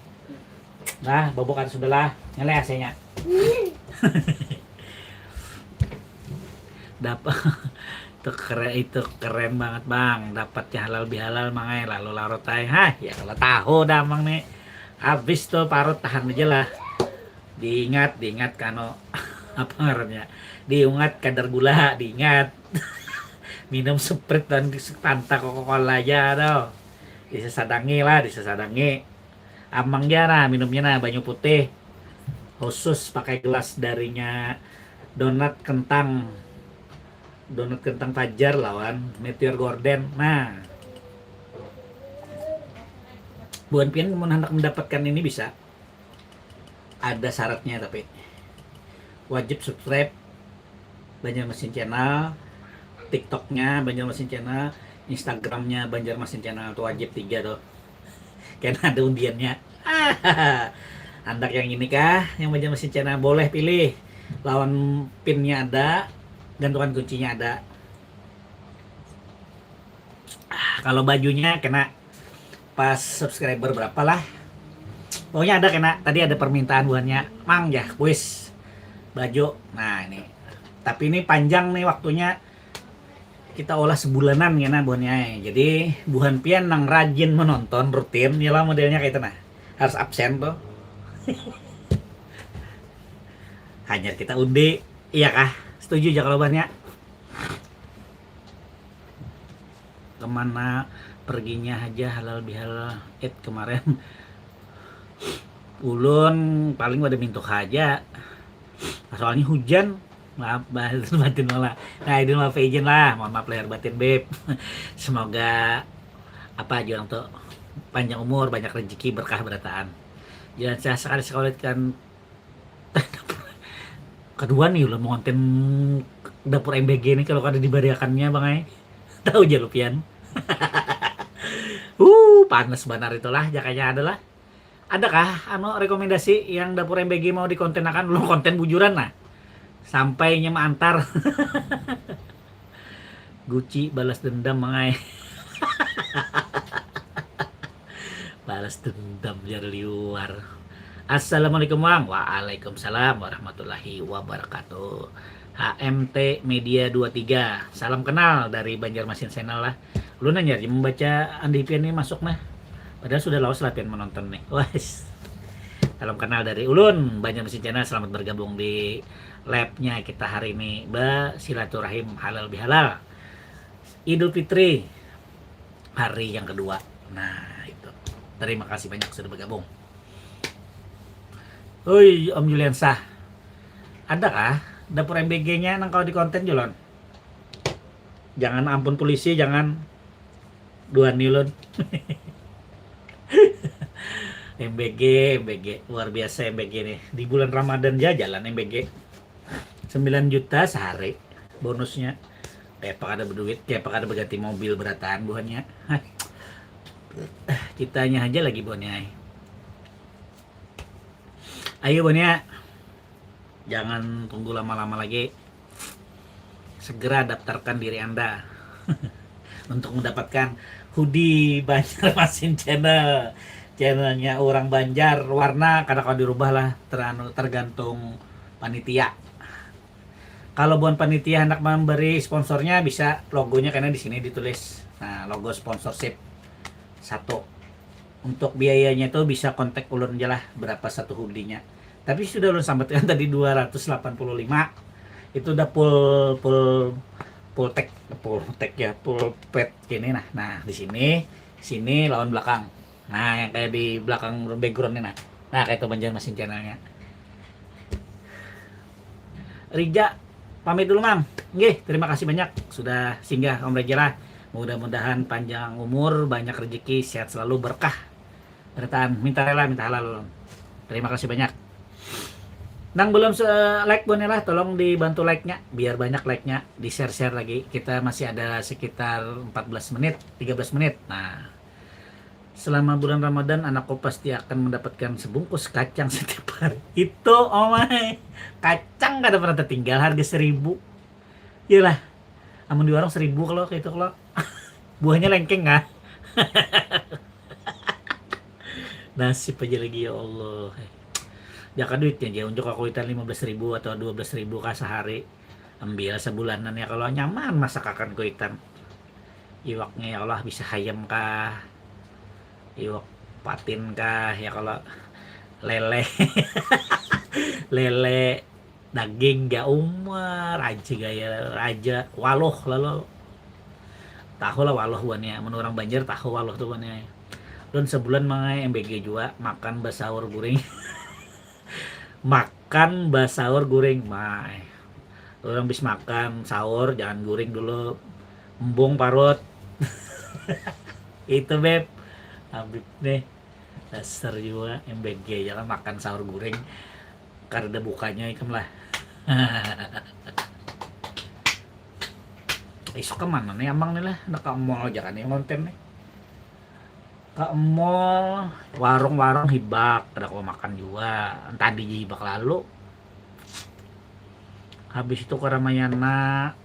Dah, babuan ke atas sudah lah. Nyala A C-nya. Dapat itu keren, itu keren banget bang, dapatnya halal bihalal mangai lalu larut ai. Hah, ya kalau tahu dah mang nih. Habis tuh parut, tahan aja lah. Diingat, diingat kano apa ngarannya, diungat kadar gula, diingat. Minum Sprite dan Fanta, Coca-Cola aja tuh. Disesadangi lah, disesadangi. Amang ja nah minumnya nah, banyu putih khusus pakai gelas darinya Donat Kentang, Donat Kentang Fajar lawan Meteor Gorden. Nah, buan pian mun hendak mendapatkan ini bisa, ada syaratnya tapi wajib subscribe Banjarmasin Channel, TikToknya Banjarmasin Channel, Instagramnya Banjarmasin Channel, itu wajib tiga tuh. Karena ada undiannya. Andak yang ini kah, yang Banjarmasin Channel, boleh pilih. Lawan pinnya ada, gantungan kuncinya ada. Ah, kalau bajunya kena pas subscriber berapa lah. Pokoknya ada kena, tadi ada permintaan buhannya, mang ya kuis baju. Nah ini, tapi ini panjang nih waktunya, kita olah sebulanan kena buhannya. Jadi buhan pian nang rajin menonton rutin ya lah modelnya kayak itu nah, harus absen tuh. Hanya kita undi, iya kah? Setuju aja kalau buhannya. Kemana perginya haja halal bihalal it kemarin? Ulun paling pada mintuk haja, soalnya hujan. Maaf bahas batin malah. Nah, idin maaf izin lah, mohon maaf lahir batin beb. Semoga apa aja orang tuh panjang umur, banyak rezeki, berkah berataan. Jangan saya sekali sekali kan kedua nih ulah mengonten dapur M B G ini kalau kada dibariakannya bang ai. Tahu aja lu pian. Uh, panas banar itulah jakanya adalah. Adakah anu rekomendasi yang dapur M B G mau dikontenakan? Lu konten bujuran nah. Sampainya mengantar. Guci balas dendam mangai. Balas dendam jar liwar. Assalamualaikum Wang. Waalaikumsalam warahmatullahi wabarakatuh. H M T Media dua tiga. Salam kenal dari Banjarmasin Channel lah. Ulun hanyar ja membaca andi pian ni masuk nah. Padahal sudah lawas lah pian menonton nih. Wes. Salam kenal dari ulun Banjarmasin Channel. Selamat bergabung di live-nya kita hari ini. Bersilaturahim halal bihalal. Idul Fitri hari yang kedua. Nah, itu. Terima kasih banyak sudah bergabung. Oi, Om Juliansah. Ada kah dapur M B G-nya nang kalau di konten, Julon? Jangan ampun polisi, jangan duan, Julon. M B G, M B G, luar biasa M B G nih. Di bulan Ramadan ja jalan M B G. Sembilan juta sehari bonusnya. Kayak apa kada berduit, kayak apa kada berganti mobil berataan buhannya. Hah. Kitanya aja lagi buhannya, ai. Ayo, buhannya. Jangan tunggu lama-lama lagi. Segera daftarkan diri Anda untuk mendapatkan hoodie Banjarmasin Channel. Channelnya orang Banjar, warna kada kau dirubah lah, teranu-, tergantung panitia. Kalau buhan panitia hendak memberi sponsornya, bisa logonya kena di sini ditulis. Nah, logo sponsorship satu. Untuk biayanya tuh bisa kontak ulun aja lah, berapa satu hoodie-nya. Tapi sudah ulun sambatkan tadi dua ratus delapan puluh lima. Itu udah full, full, full tag, full tag ya, full paid gini nah. Nah, di sini, sini lawan belakang. Nah, yang kayak di belakang background nih nah. Nah, kayak itu Banjarmasin channelnya. Rija, pamit dulu, Mang. Nggih, terima kasih banyak sudah singgah, Om Rija lah. Mudah-mudahan panjang umur, banyak rezeki, sehat selalu, berkah. Berataan, minta rela, minta halal. Terima kasih banyak. Nang belum se-, like buhannya lah, tolong dibantu like-nya, biar banyak like-nya, di-share-share lagi. Kita masih ada sekitar empat belas menit, tiga belas menit. Nah, selama bulan Ramadan, anakku pasti akan mendapatkan sebungkus kacang setiap hari. Itu, omai. Kacang kada pernah tertinggal, harga seribu. Iyalah, amun di warung seribu kalau kayak itu kalau. Buahnya lengkeng kah? Nasib aja lagi, ya Allah. Jaka duitnya aja, unjuk aku kuitan lima belas ribu atau dua belas ribu kah sehari. Ambil sebulanan ya, kalau nyaman masak akan kuitan. Iwaknya ya Allah, bisa hayam kah? Iwak patin kah? Ya kalau lele. Lele, daging, gaum, raja gaya, raja, waluh lalu. Tahu lah waluh buhannya, mun orang Banjar tahu waluh tuh buhannya. Ulun sebulan mangai M B G jua, makan basahur guring. Makan basahur guring, mai. Orang bis makan sahur, jangan guring dulu. Embung parut. Itu, Beb. Habib nih. Dasar jua M B G aja lah, makan sahur guring. Kada ada bukanya ikam lah. Isuk ke mana nih, Amang nih lah? Nak ke mall aja kan nih konten nih. Ke mall, warung-warung hibak, kada kawa makan jua. Tadi ja hibak lalu. Habis itu ke Ramayana.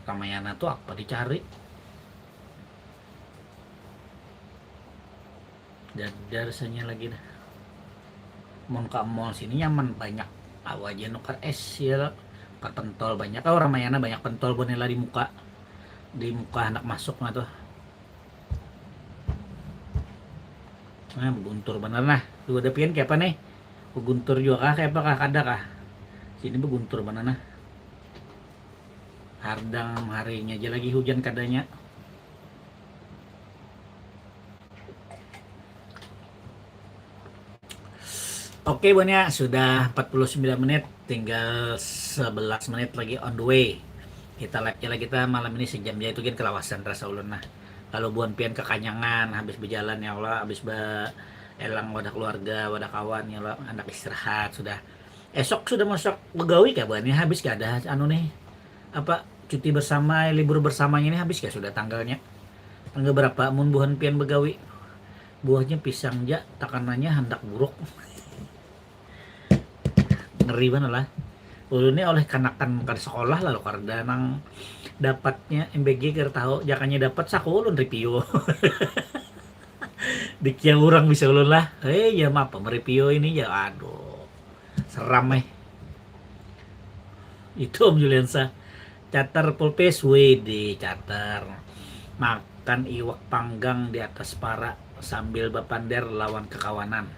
Ramayana tuh apa dicari? Dada rasanya lagi dah. Mun ka mall sini nyaman, banyak. Awa aja nukar es ya lo. Nukar pentol banyak. Oh, Ramayana banyak pentol bonela di muka. Di muka handak masuk nah tuh. Nah, beguntur banar nah. Dua dapian kayak apa nih? Beguntur juga kah? Kayak apa kah? Kada kah? Sini beguntur banar nah. Hardang harinya aja lagi hujan kadanya. Oke, buhannya sudah empat puluh sembilan menit, tinggal sebelas menit lagi on the way. Kita live-nya lagi kita malam ini sejam ya, itu gin kelawasan rasa ulun nah. Kalau buhan pian kekanyangan habis berjalan ya Allah, habis be elang wadah keluarga, wadah kawan ya Allah, anak istirahat sudah. Esok sudah masuk begawi kah buhannya, habis kah ada anu nih, apa, cuti bersama, libur bersamanya ini habis kah sudah tanggalnya? Tanggal berapa mun buhan pian begawi? Buahnya pisang ja, takanannya handak buruk. Ngeri banar lah. Ulun ni oleh kanakan kada sekolah lalu kada nang dapatnya M B G kada tahu, jakanya dapat saku ulun review. Dikia urang bisa ulun lah. Eh, ya apa mereview ini ya, aduh. Seram eh. Itu Om Juliansa. Catar pulpis, wede catar. Makan iwak panggang di atas para sambil bapander lawan kakawanan.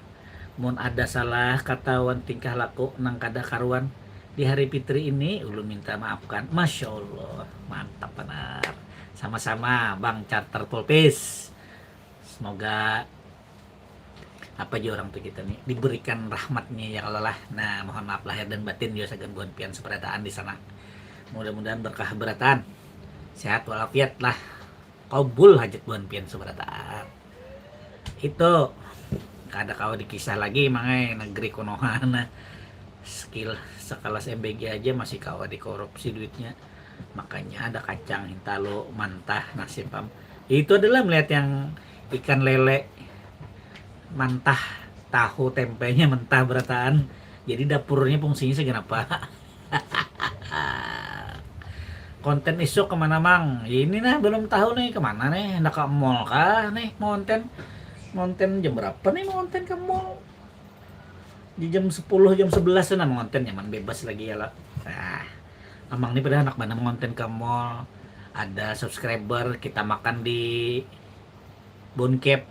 Mun ada salah kata wan tingkah laku nang kada karuan di hari Fitri ini, ulun minta maafkan. Masya Allah, mantap banar. Sama-sama Bang Catar Pulpis. Semoga apa aja orang tuh kita nih diberikan rahmatnya ya kalau lah. Nah, mohon maaf lahir dan batin juga sagan buhan pian seberataan di sana. Mudah-mudahan berkah berataan, sehat walafiat lah, kabul hajat buhan pian seberataan. Itu kada kawa dikisah lagi mangai negeri Konoha nah. Skill sekelas M B G aja masih kawa dikorupsi duitnya. Makanya ada kacang, hintalu, mantah, nasi pam. Itu adalah melihat yang ikan lele, mantah, tahu, tempenya mentah berataan. Jadi dapurnya fungsinya segenapa. Konten isuk kemana mang? Ya ini nah belum tahu nih kemana nih. Hendak ke mall kah nih mau konten? Mau konten jam berapa nih mau konten ke mall? Di jam sepuluh, jam sebelas sana mengonten nyaman bebas lagi ya lah. Nah, amang ini pada anak mana mengonten ke mall, ada subscriber kita makan di Boncap,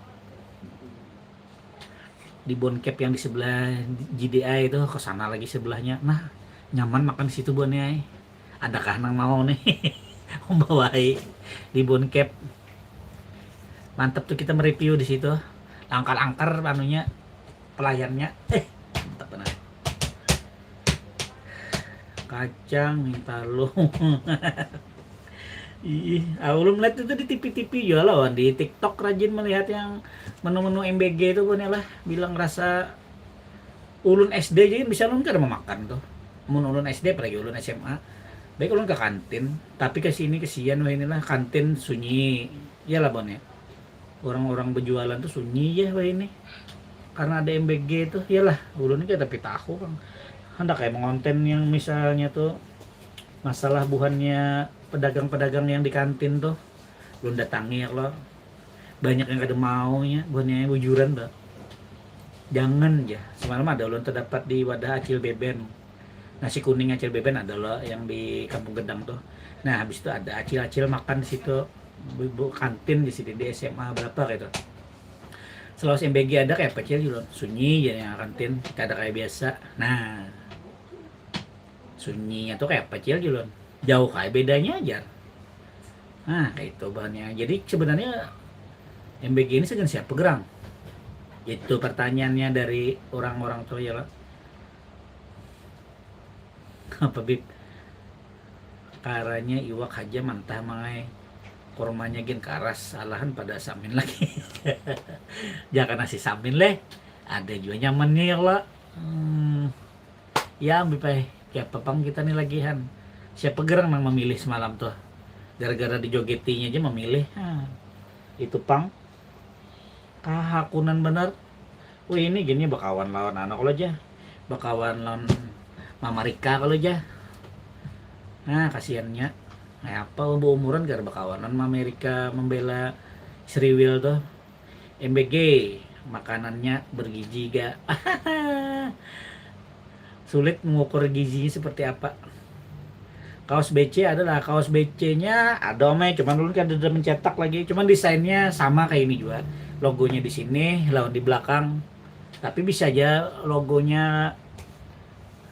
di Boncap yang di sebelah G D I itu, ke sana lagi sebelahnya. Nah, nyaman makan di situ buannya. Adakah nang mau nih membawai di Boncap? Mantap tuh kita mereview di situ. Langkar-langkar anunya, pelayannya, eh, mantap benar. Kacang, minta lu. Ih, aku belum lihat itu di T V-T V juga lawan di TikTok rajin melihat yang menu-menu M B G itu punya lah bilang rasa ulun S D aja kan bisa ulun kada memakan tuh. Mun ulun S D apalagi ulun S M A. Baik ulun ke kantin, tapi ke sini kesian wah inilah kantin sunyi. Iyalah Bon ya. Orang-orang berjualan tuh sunyi ya wah ini. Karena ada M B G itu, iyalah ulun juga tapi tahu kan. Hendak kayak mengonten yang misalnya tuh masalah buhannya pedagang-pedagang yang di kantin tuh. Ulun datangi ya kalau banyak yang kada maunya buhannya bujuran tuh. Jangan ya. Semalam ada ulun terdapat di wadah Acil Beben. Nasi kuning Acil Beben ada loh yang di Kampung Gedang tuh. Nah, habis itu ada acil-acil makan di situ. Bu, bu kantin di sini di S M A berapa kayak itu. Selawas M B G ada kayak apa cil dulu. Sunyi ya yang kantin, kada kayak biasa. Nah, sunyinya tuh kayak apa cil dulu. Jauh kayak bedanya aja. Nah, kayak itu bahannya. Jadi sebenarnya M B G ini segan siapa gerang? Itu pertanyaannya dari orang-orang tuh ya lah. Apa bib? Karanya iwak haja mantah mangai. Kurmanya gin karas, alahan pada samin lagi. Jaka nasi samin leh. Ada juga nyamannya ya lah. Hmm. Ya ambil peh. Kayak apa pang kita nih lagihan. Siapa gerang nang memilih semalam tuh? Gara-gara dijogetinya aja memilih. Nah, itu pang. Kahakunan bener. Wih ini gini bakawan lawan anak lo aja. Bakawan lawan Mama Rika kalau aja. Nah, kasihannya. Kayak apa beumuran gara bakawanan Mama Rika membela Sriwil tuh. M B G makanannya bergizi ga. Sulit mengukur gizinya seperti apa. Kaos B C adalah kaos B C-nya ada omai, cuman ulun kada ada mencetak lagi. Cuman desainnya sama kayak ini juga. Logonya di sini, lawan di belakang. Tapi bisa aja logonya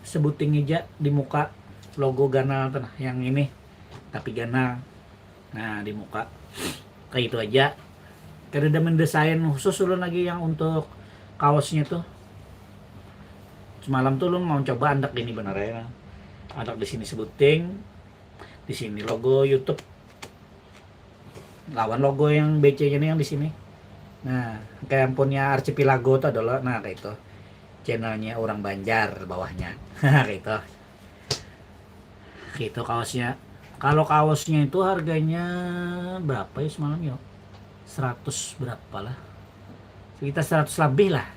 sebuting aja di muka logo ganal tuh nah, yang ini. Tapi ganal. Nah, di muka. Kayak itu aja. Kada ada mendesain khusus ulun lagi yang untuk kaosnya tuh. Semalam tuh ulun mau coba andak ini bener ya. Andak di sini sebuting, di sini logo YouTube. Lawan logo yang B C-nya nih yang di sini. Nah, kayak punya Archipelago tuh adalah nah kayak itu. Channelnya orang Banjar bawahnya. Kayak itu. Gitu kaosnya. Kalau kaosnya itu harganya berapa ya semalam ya? Seratus berapa lah? Sekitar seratus lebih lah.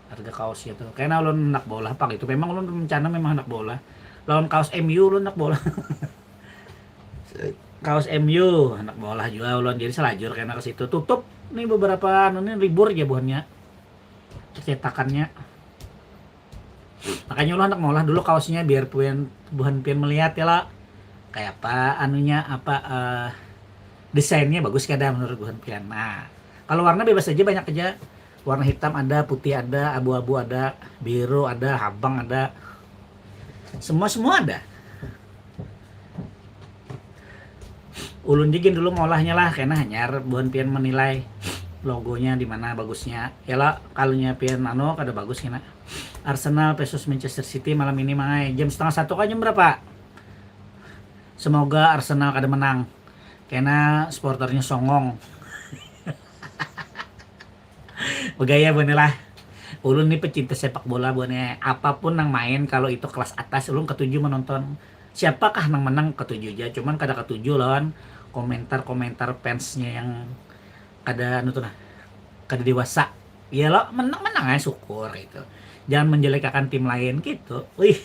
Harga kaosnya tuh. Karena ulun anak bola pang itu. Memang ulun rencana memang anak bola. Lawan kaos M U ulun anak bola. Kaos M U anak bola juga ulun. Jadi selajur karena ke situ tutup. Ini beberapa anu nih libur aja buhannya, percetakannya. Makanya ulah hendak maulah dulu kaosnya biar pian, buhan pian melihat ya lah, kayak apa anunya, apa eh, desainnya bagus kada menurut buhan pian. Nah, kalau warna bebas aja, banyak aja, warna hitam ada, putih ada, abu-abu ada, biru ada, habang ada, semua semua ada. Ulun jigin dulu maulahnya lah, kena hanyar buhan pian menilai logonya di mana bagusnya ya lah. Kalunya pian anu kada bagus kena. Arsenal versus Manchester City malam ini mangai jam setengah satu kah, jam berapa? Semoga Arsenal kada menang, kena supporternya songong. Begaya buhannya lah. Ulun ni pecinta sepak bola buhannya, apapun nang main kalau itu kelas atas ulun ketuju menonton. Siapakah nang menang ketuju aja, cuman kada ketuju lawan komentar-komentar fansnya yang kada anu tuh nah, kada dewasa. Ya lo, menang-menang aja syukur gitu, jangan menjelekakan tim lain gitu. Wih,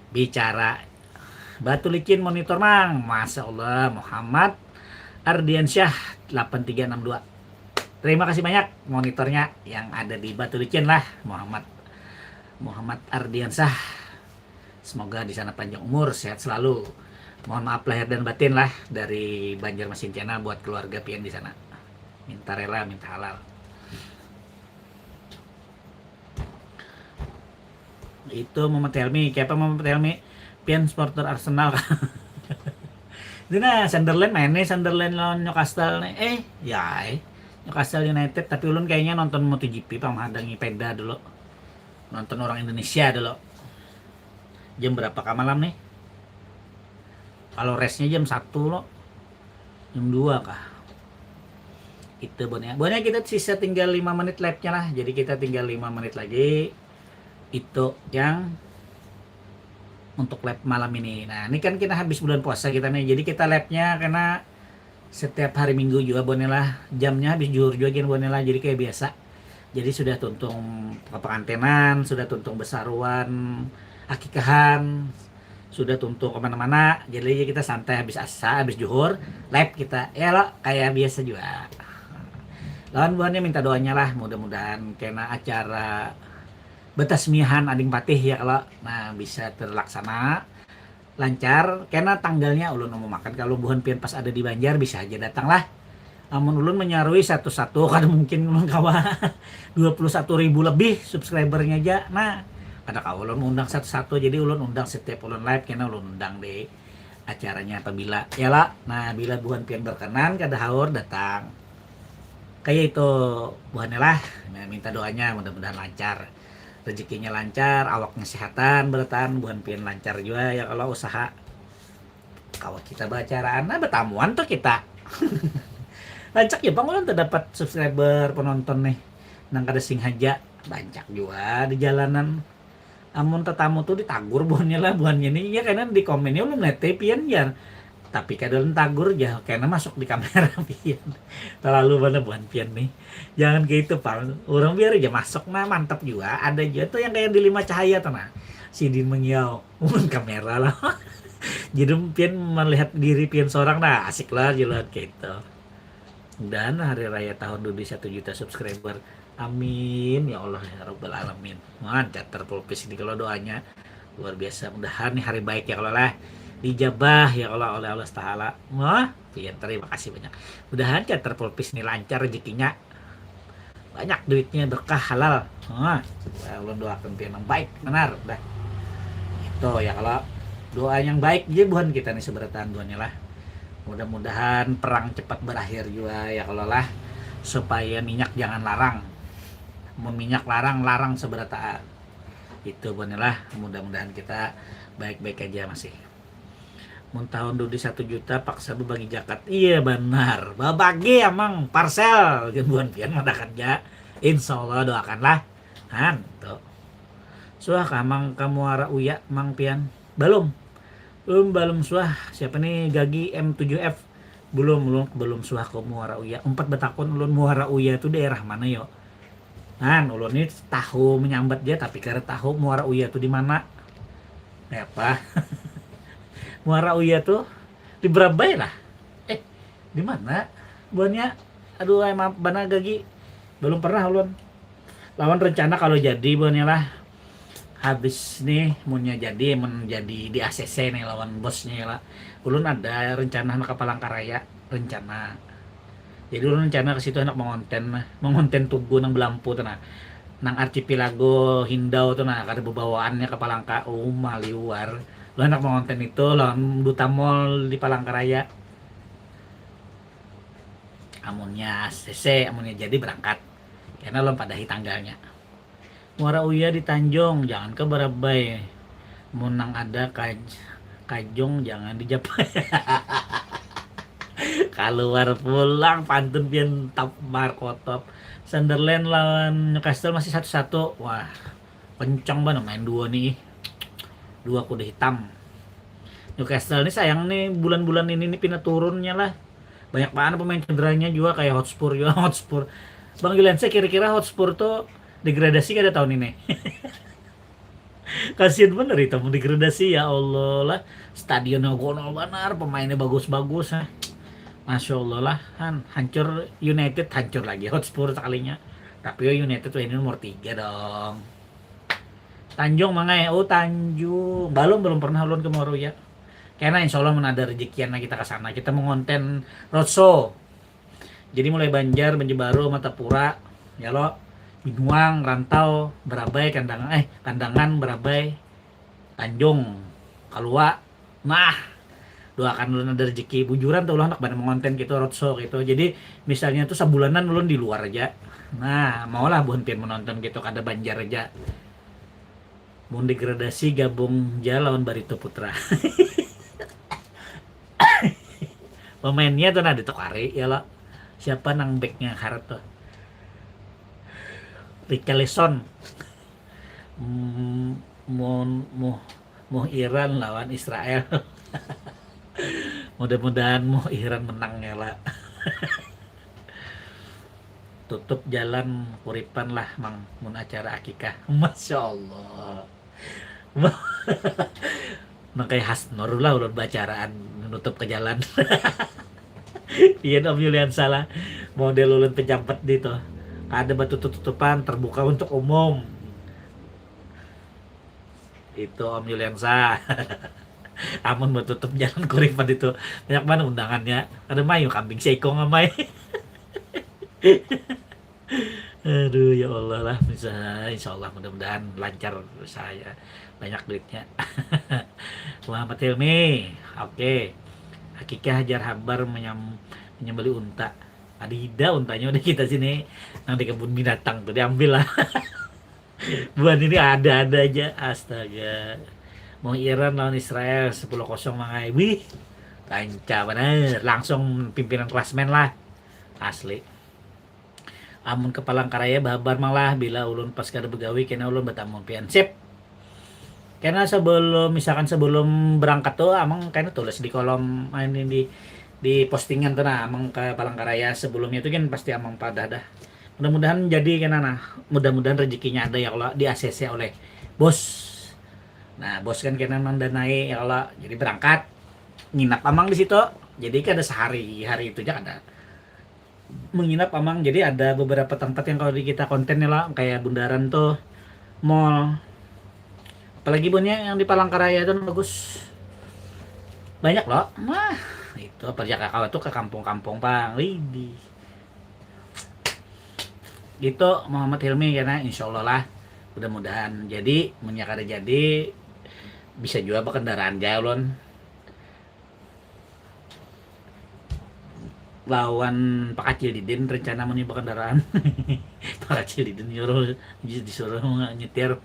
bicara Batu Licin monitor mang, masya Allah, Muhammad Ardiansyah delapan tiga enam dua. Terima kasih banyak monitornya yang ada di Batu Licin lah, Muhammad Muhammad Ardiansyah. Semoga di sana panjang umur, sehat selalu. Mohon maaf lahir dan batin lah dari Banjarmasin Channel buat keluarga pian di sana. Minta rela, minta halal. Itu Muhammad Helmi, siapa Muhammad Helmi? Pian supporter Arsenal. Dina Sunderland main nih, Sunderland lawan Newcastle nih. Eh, ya, eh. Newcastle United, tapi ulun kayaknya nonton MotoGP pang, menghadangi peda dulu. Nonton orang Indonesia dulu. Jam berapa kah malam nih? Kalau race-nya jam satu lo, jam dua kah? Itu buhannya. Buhannya kita sisa tinggal lima menit live-nya lah. Jadi kita tinggal lima menit lagi. Itu yang untuk live malam ini. Nah, ini kan kita habis bulan puasa kita nih. Jadi kita live-nya karena setiap hari Minggu juga buhannya lah. Jamnya habis juhur juga gini buhannya lah. Jadi kayak biasa. Jadi sudah tuntung ke pengantenan, sudah tuntung besaruan, akikahan, sudah tuntung kemana-mana. Jadi kita santai habis asa, habis juhur, live kita. Ya lo, kayak biasa juga. Lawan buhannya minta doanya lah, mudah-mudahan kena acara betasmiahan Ading Patih ya kalau nah bisa terlaksana lancar. Kena tanggalnya ulun umum makan, kalau buhan pian pas ada di Banjar bisa aja datang lah. Amun ulun menyarui satu-satu kada mungkin ulun kawa dua puluh satu ribu lebih subscribernya aja. Nah, kada kawa ulun undang satu-satu, jadi ulun undang setiap ulun live kena ulun undang di acaranya apabila ya lah. Nah, bila buhan pian berkenan kada haur datang. Kayak itu buhannya lah. Nah, minta doanya mudah-mudahan lancar. Rezekinya lancar, awaknya sehatan, beratan, buhan pian lancar juga ya kalau usaha. Kawa kita bacaraan, nah betamuan tuh kita. Rancak ya bang ulun terdapat subscriber penonton nih. Nang kada sing haja, rancak juga di jalanan. Amun tetamu tuh ditagur buhannya lah, buhannya nih ya kena di komennya ulun nete pian jar. Tapi kada ulun tagur ja, kena masuk di kamera pian. Terlalu mana buhan pian nih. Jangan kayak itu pal. Orang biar aja masuk nah, mantap juga. Ada juga tuh yang kayak di Lima Cahaya tuh nah. Sidin mengiau. Mun kamera lah. Jadi pian melihat diri pian seorang nah asik lah jalan kayak itu. Mudahan hari raya tahun dua ribu satu juta subscriber. Amin ya Allah ya rabbal alamin. Lancar terpulpis ini kalau doanya luar biasa. Mudahan nih hari baik ya kalau lah dijabah ya kalau oleh Allah Taala. Wah, pian terima kasih banyak. Mudahan cater pulpis nih lancar rezekinya. Banyak duitnya, berkah, halal. Nah, ulun doakan pian yang baik benar dah. Itu ya kalau doa yang baik jadi buhan kita nih seberataan duanya lah. Mudah-mudahan perang cepat berakhir juga ya kalau lah, supaya minyak jangan larang. Meminyak larang larang seberataan. Itu buhannya lah. Mudah-mudahan kita baik-baik aja masih. Mun tahun dudi satu juta paksa bebagi jakat. Iya banar. Babagi amang parsel. Jembuan pian madakan ja. Insya Allah doakanlah. Han tuh. Suah kah mang ka Muara Uya mang pian? Balum. Ulun balum suah. Siapa nih Gagi M tujuh F? Belum, ulun belum suah ke Muara Uya. Umpat betakun ulun Muara Uya tuh daerah mana yo? Nah, ulun ni tahu menyambat dia tapi kada tahu Muara Uya tu di mana. Apa? Muara Uya tu di Berabai lah. Eh, di mana? Buannya Aduh, ay, maaf bana gagi. Belum pernah ulun. Lawan rencana kalau jadi, buhannya lah. Habis nih, munnya jadi, mun jadi di A C C nih lawan bosnya lah. Ulun ada rencana nak ke Palangkaraya, rencana. Jadi ulun rencana ke situ anak mengonten, mengonten tugu nang belampu tuh nah. Nang archipelago Hindau tuh nah, kada bebawaannya ke Palangka, uma liwar. Ulun anak mengonten itu lawan Duta Mall di Palangkaraya. Amunnya A C C, amunnya jadi berangkat. Karena ulun padahi tanggalnya. Muara Uya di Tanjung, jangan ke Barabai. Mun nang ada kaj Kajung jangan dijapai. Kaluar pulang pantun pian tap markotop. Sunderland lawan Newcastle masih satu-satu. Wah, kencang banget main dua nih. Dua kuda hitam. Newcastle nih sayang nih bulan-bulan ini nih pina turunnya lah. Banyak banget pemain cederanya juga kayak Hotspur juga Hotspur. Bang Julian, saya kira-kira Hotspur tuh degradasi kada tahun ini? Kasian bener itu mau degradasi, ya Allah lah. Stadionnya gonol banar, pemainnya bagus-bagus, ha. Masya Allah lah, han, hancur United, hancur lagi Hotspur sekalinya. Tapi United ini nomor tiga dong. Tanjung mangai, oh Tanjung. Belum, belum pernah ulun ke Muara Uya. Karena insya Allah mun ada rezekian lah kita ke sana. Kita mengonten roadshow. Jadi mulai Banjar, Banjarbaru, Martapura, ya lo, Binuang, Rantau, Barabai, Kandangan, eh Kandangan, Barabai, Tanjung, Kalua. Nah, doakan ulun ada rezeki bujuran tuh ulun handak banar mengonten gitu roadshow gitu. Jadi misalnya tuh sabulanan ulun di luar aja. Nah, maulah buhan pian menonton gitu kada Banjar aja. Mun degradasi gabung ja lawan Barito Putra. Pemainnya tuh nah ditukari ya lo. Siapa nang backnya harat tuh? Richarlison. Hmm, mun muh muh Iran lawan Israel. Mudah-mudahan muh Iran menang ya lah. Tutup jalan Kuripan lah mang mun acara akikah. Masya Allah. Nang kayak Hasnur lah ulun bacaraan menutup ke jalan. Iya Om Yulian salah. Model ulun pejabat di tuh. Ada batutup-tutupan terbuka untuk umum. Itu Om Yulian sah. Amun batutup jalan Kuripan itu banyak banget undangannya. Ada mayu kambing seikong amai. Aduh ya Allah lah, bisa insya Allah mudah-mudahan lancar usaha ya, banyak duitnya. Muhammad Hilmi, oke. Hakikah hajar habar menyam, menyembeli unta. Ada ida untanya udah kita sini nang di kebun binatang tuh diambil lah. Buhan ini ada-ada aja, astaga. Mau Iran lawan Israel sepuluh kosong mangai. Wih, tancap bener. Langsung pimpinan klasmen lah. Asli. Amun ke Palangkaraya bahabar mang lah, bila ulun pas kada begawi kena ulun batamu pian. Sip. Kena sebelum misalkan sebelum berangkat tuh amang kena tulis di kolom ini di di postingan tuh nah amang ke Palangkaraya sebelumnya itu kan pasti amang padah dah. Mudah-mudahan jadi kena nah. Mudah-mudahan rezekinya ada ya Allah di A C C oleh bos. Nah, bos kan kena mendanai ya Allah. Jadi berangkat nginap amang di situ. Jadi kada sehari hari itu aja kada menginap amang. Jadi ada beberapa tempat yang kalau di kita konten nih lah kayak bundaran tuh mall, apalagi bunnya yang di Palangkaraya itu bagus banyak loh. Nah, itu apa ya kalau tuh ke kampung-kampung pang Widih. Gitu Muhammad Hilmi karena insya Allah lah mudah-mudahan jadi menyakada jadi bisa juga berkendaraan jauh lon lawan Pak Kacil Didin rencana meni berkendaraan. Pak Kacil Didin nyuruh disuruh nyetir.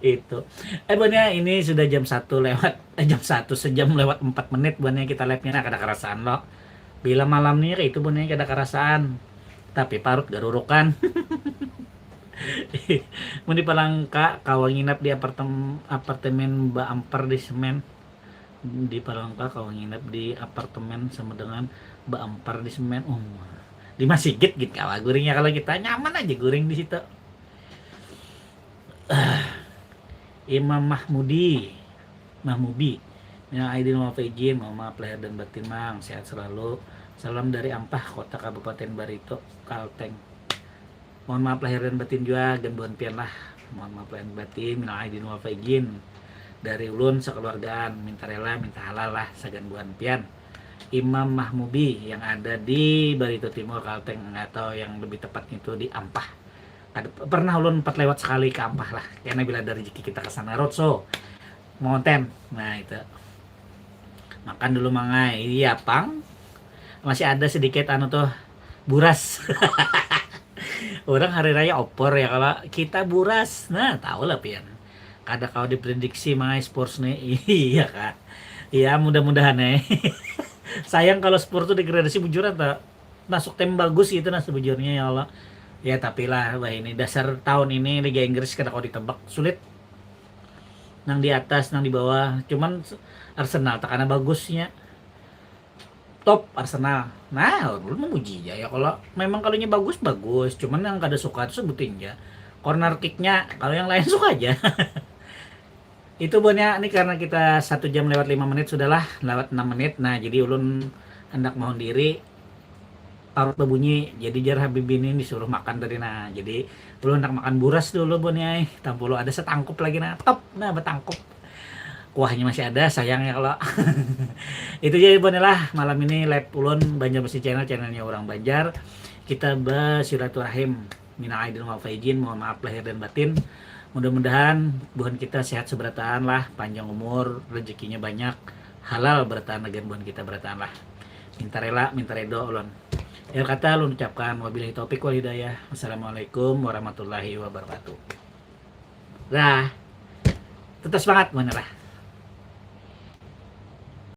Itu eh buahnya ini sudah jam satu lewat eh, jam satu sejam lewat empat menit buahnya kita live nya nah kada kerasaan lo bila malam nih kayak itu buahnya kada kerasaan tapi parut garurukan. Mun di Palangka kawa nginap di apartem apartemen baampar di semen. Di Palangka kawa nginap di apartemen sama dengan baampar di semen. Um, di masigit git kawa guringnya kalau kita nyaman aja guring di situ. Imam Mahmudi, Mahmubi. Minal aidin wal faizin, mohon maaf lahir dan batin mang, sehat selalu. Salam dari Ampah, Kota Kabupaten Barito, Kalteng. Mohon maaf lahir dan batin jua, gan buhan pian lah. Mohon maaf lahir dan batin, minal aidin wal faizin. Dari ulun sekeluargaan, minta rela, minta halal lah, sagan buhan pian. Imam Mahmubi yang ada di Barito Timur, Kalteng, atau yang lebih tepatnya itu di Ampah. Kada pernah ulun empat lewat sekali ke Ampah lah. Karena bila ada rezeki kita ke sana roadshow, ngonten. Nah, itu. Makan dulu mangai. Iya, pang. Masih ada sedikit anu tuh, buras. Orang hari raya opor ya, kalau kita buras. Nah, tahu lah pian. Kada kau diprediksi mangai sports nih. Iya, Kak. Ya, mudah-mudahan eh. Sayang kalau sport tuh degradasi bujuran tak masuk tim bagus gitu nah sebujurnya ya Allah. Ya tapi lah, wah, ini dasar tahun ini Liga Inggris kada kau ditebak, sulit. Nang di atas, nang di bawah. Cuman Arsenal tak kana bagusnya. Top Arsenal. Nah, ulun memuji ya, ya kalau memang kalunya bagus, bagus. Cuman yang kada suka tuh sebutin ya. Corner kicknya, kalau yang lain suka aja. Itu buhannya nih, karena kita satu jam lewat lima menit, sudahlah, lewat enam menit. Nah, jadi ulun hendak mohon diri, parut berbunyi. Jadi jar Habib ini disuruh makan tadi. Nah, jadi ulun hendak makan buras dulu buhannya. Tampulu ada setangkup lagi, nah, top, nah, betangkup. Kuahnya masih ada, sayang ya kalau. Itu aja buhannya lah, malam ini live ulun, Banjar Mesti Channel, channelnya orang Banjar. Kita bersilaturahim. Minal aidin wal faizin, mohon maaf lahir dan batin. Mudah-mudahan buhan kita sehat seberataan lah, panjang umur, rezekinya banyak, halal berataan lagi buhan kita berataan lah. Minta rela, minta redo ulun. Akhir kata ulun ucapkan wabillahi taufik wal hidayah. Wassalamualaikum warahmatullahi wabarakatuh. Dah. Tetap semangat buhannya lah.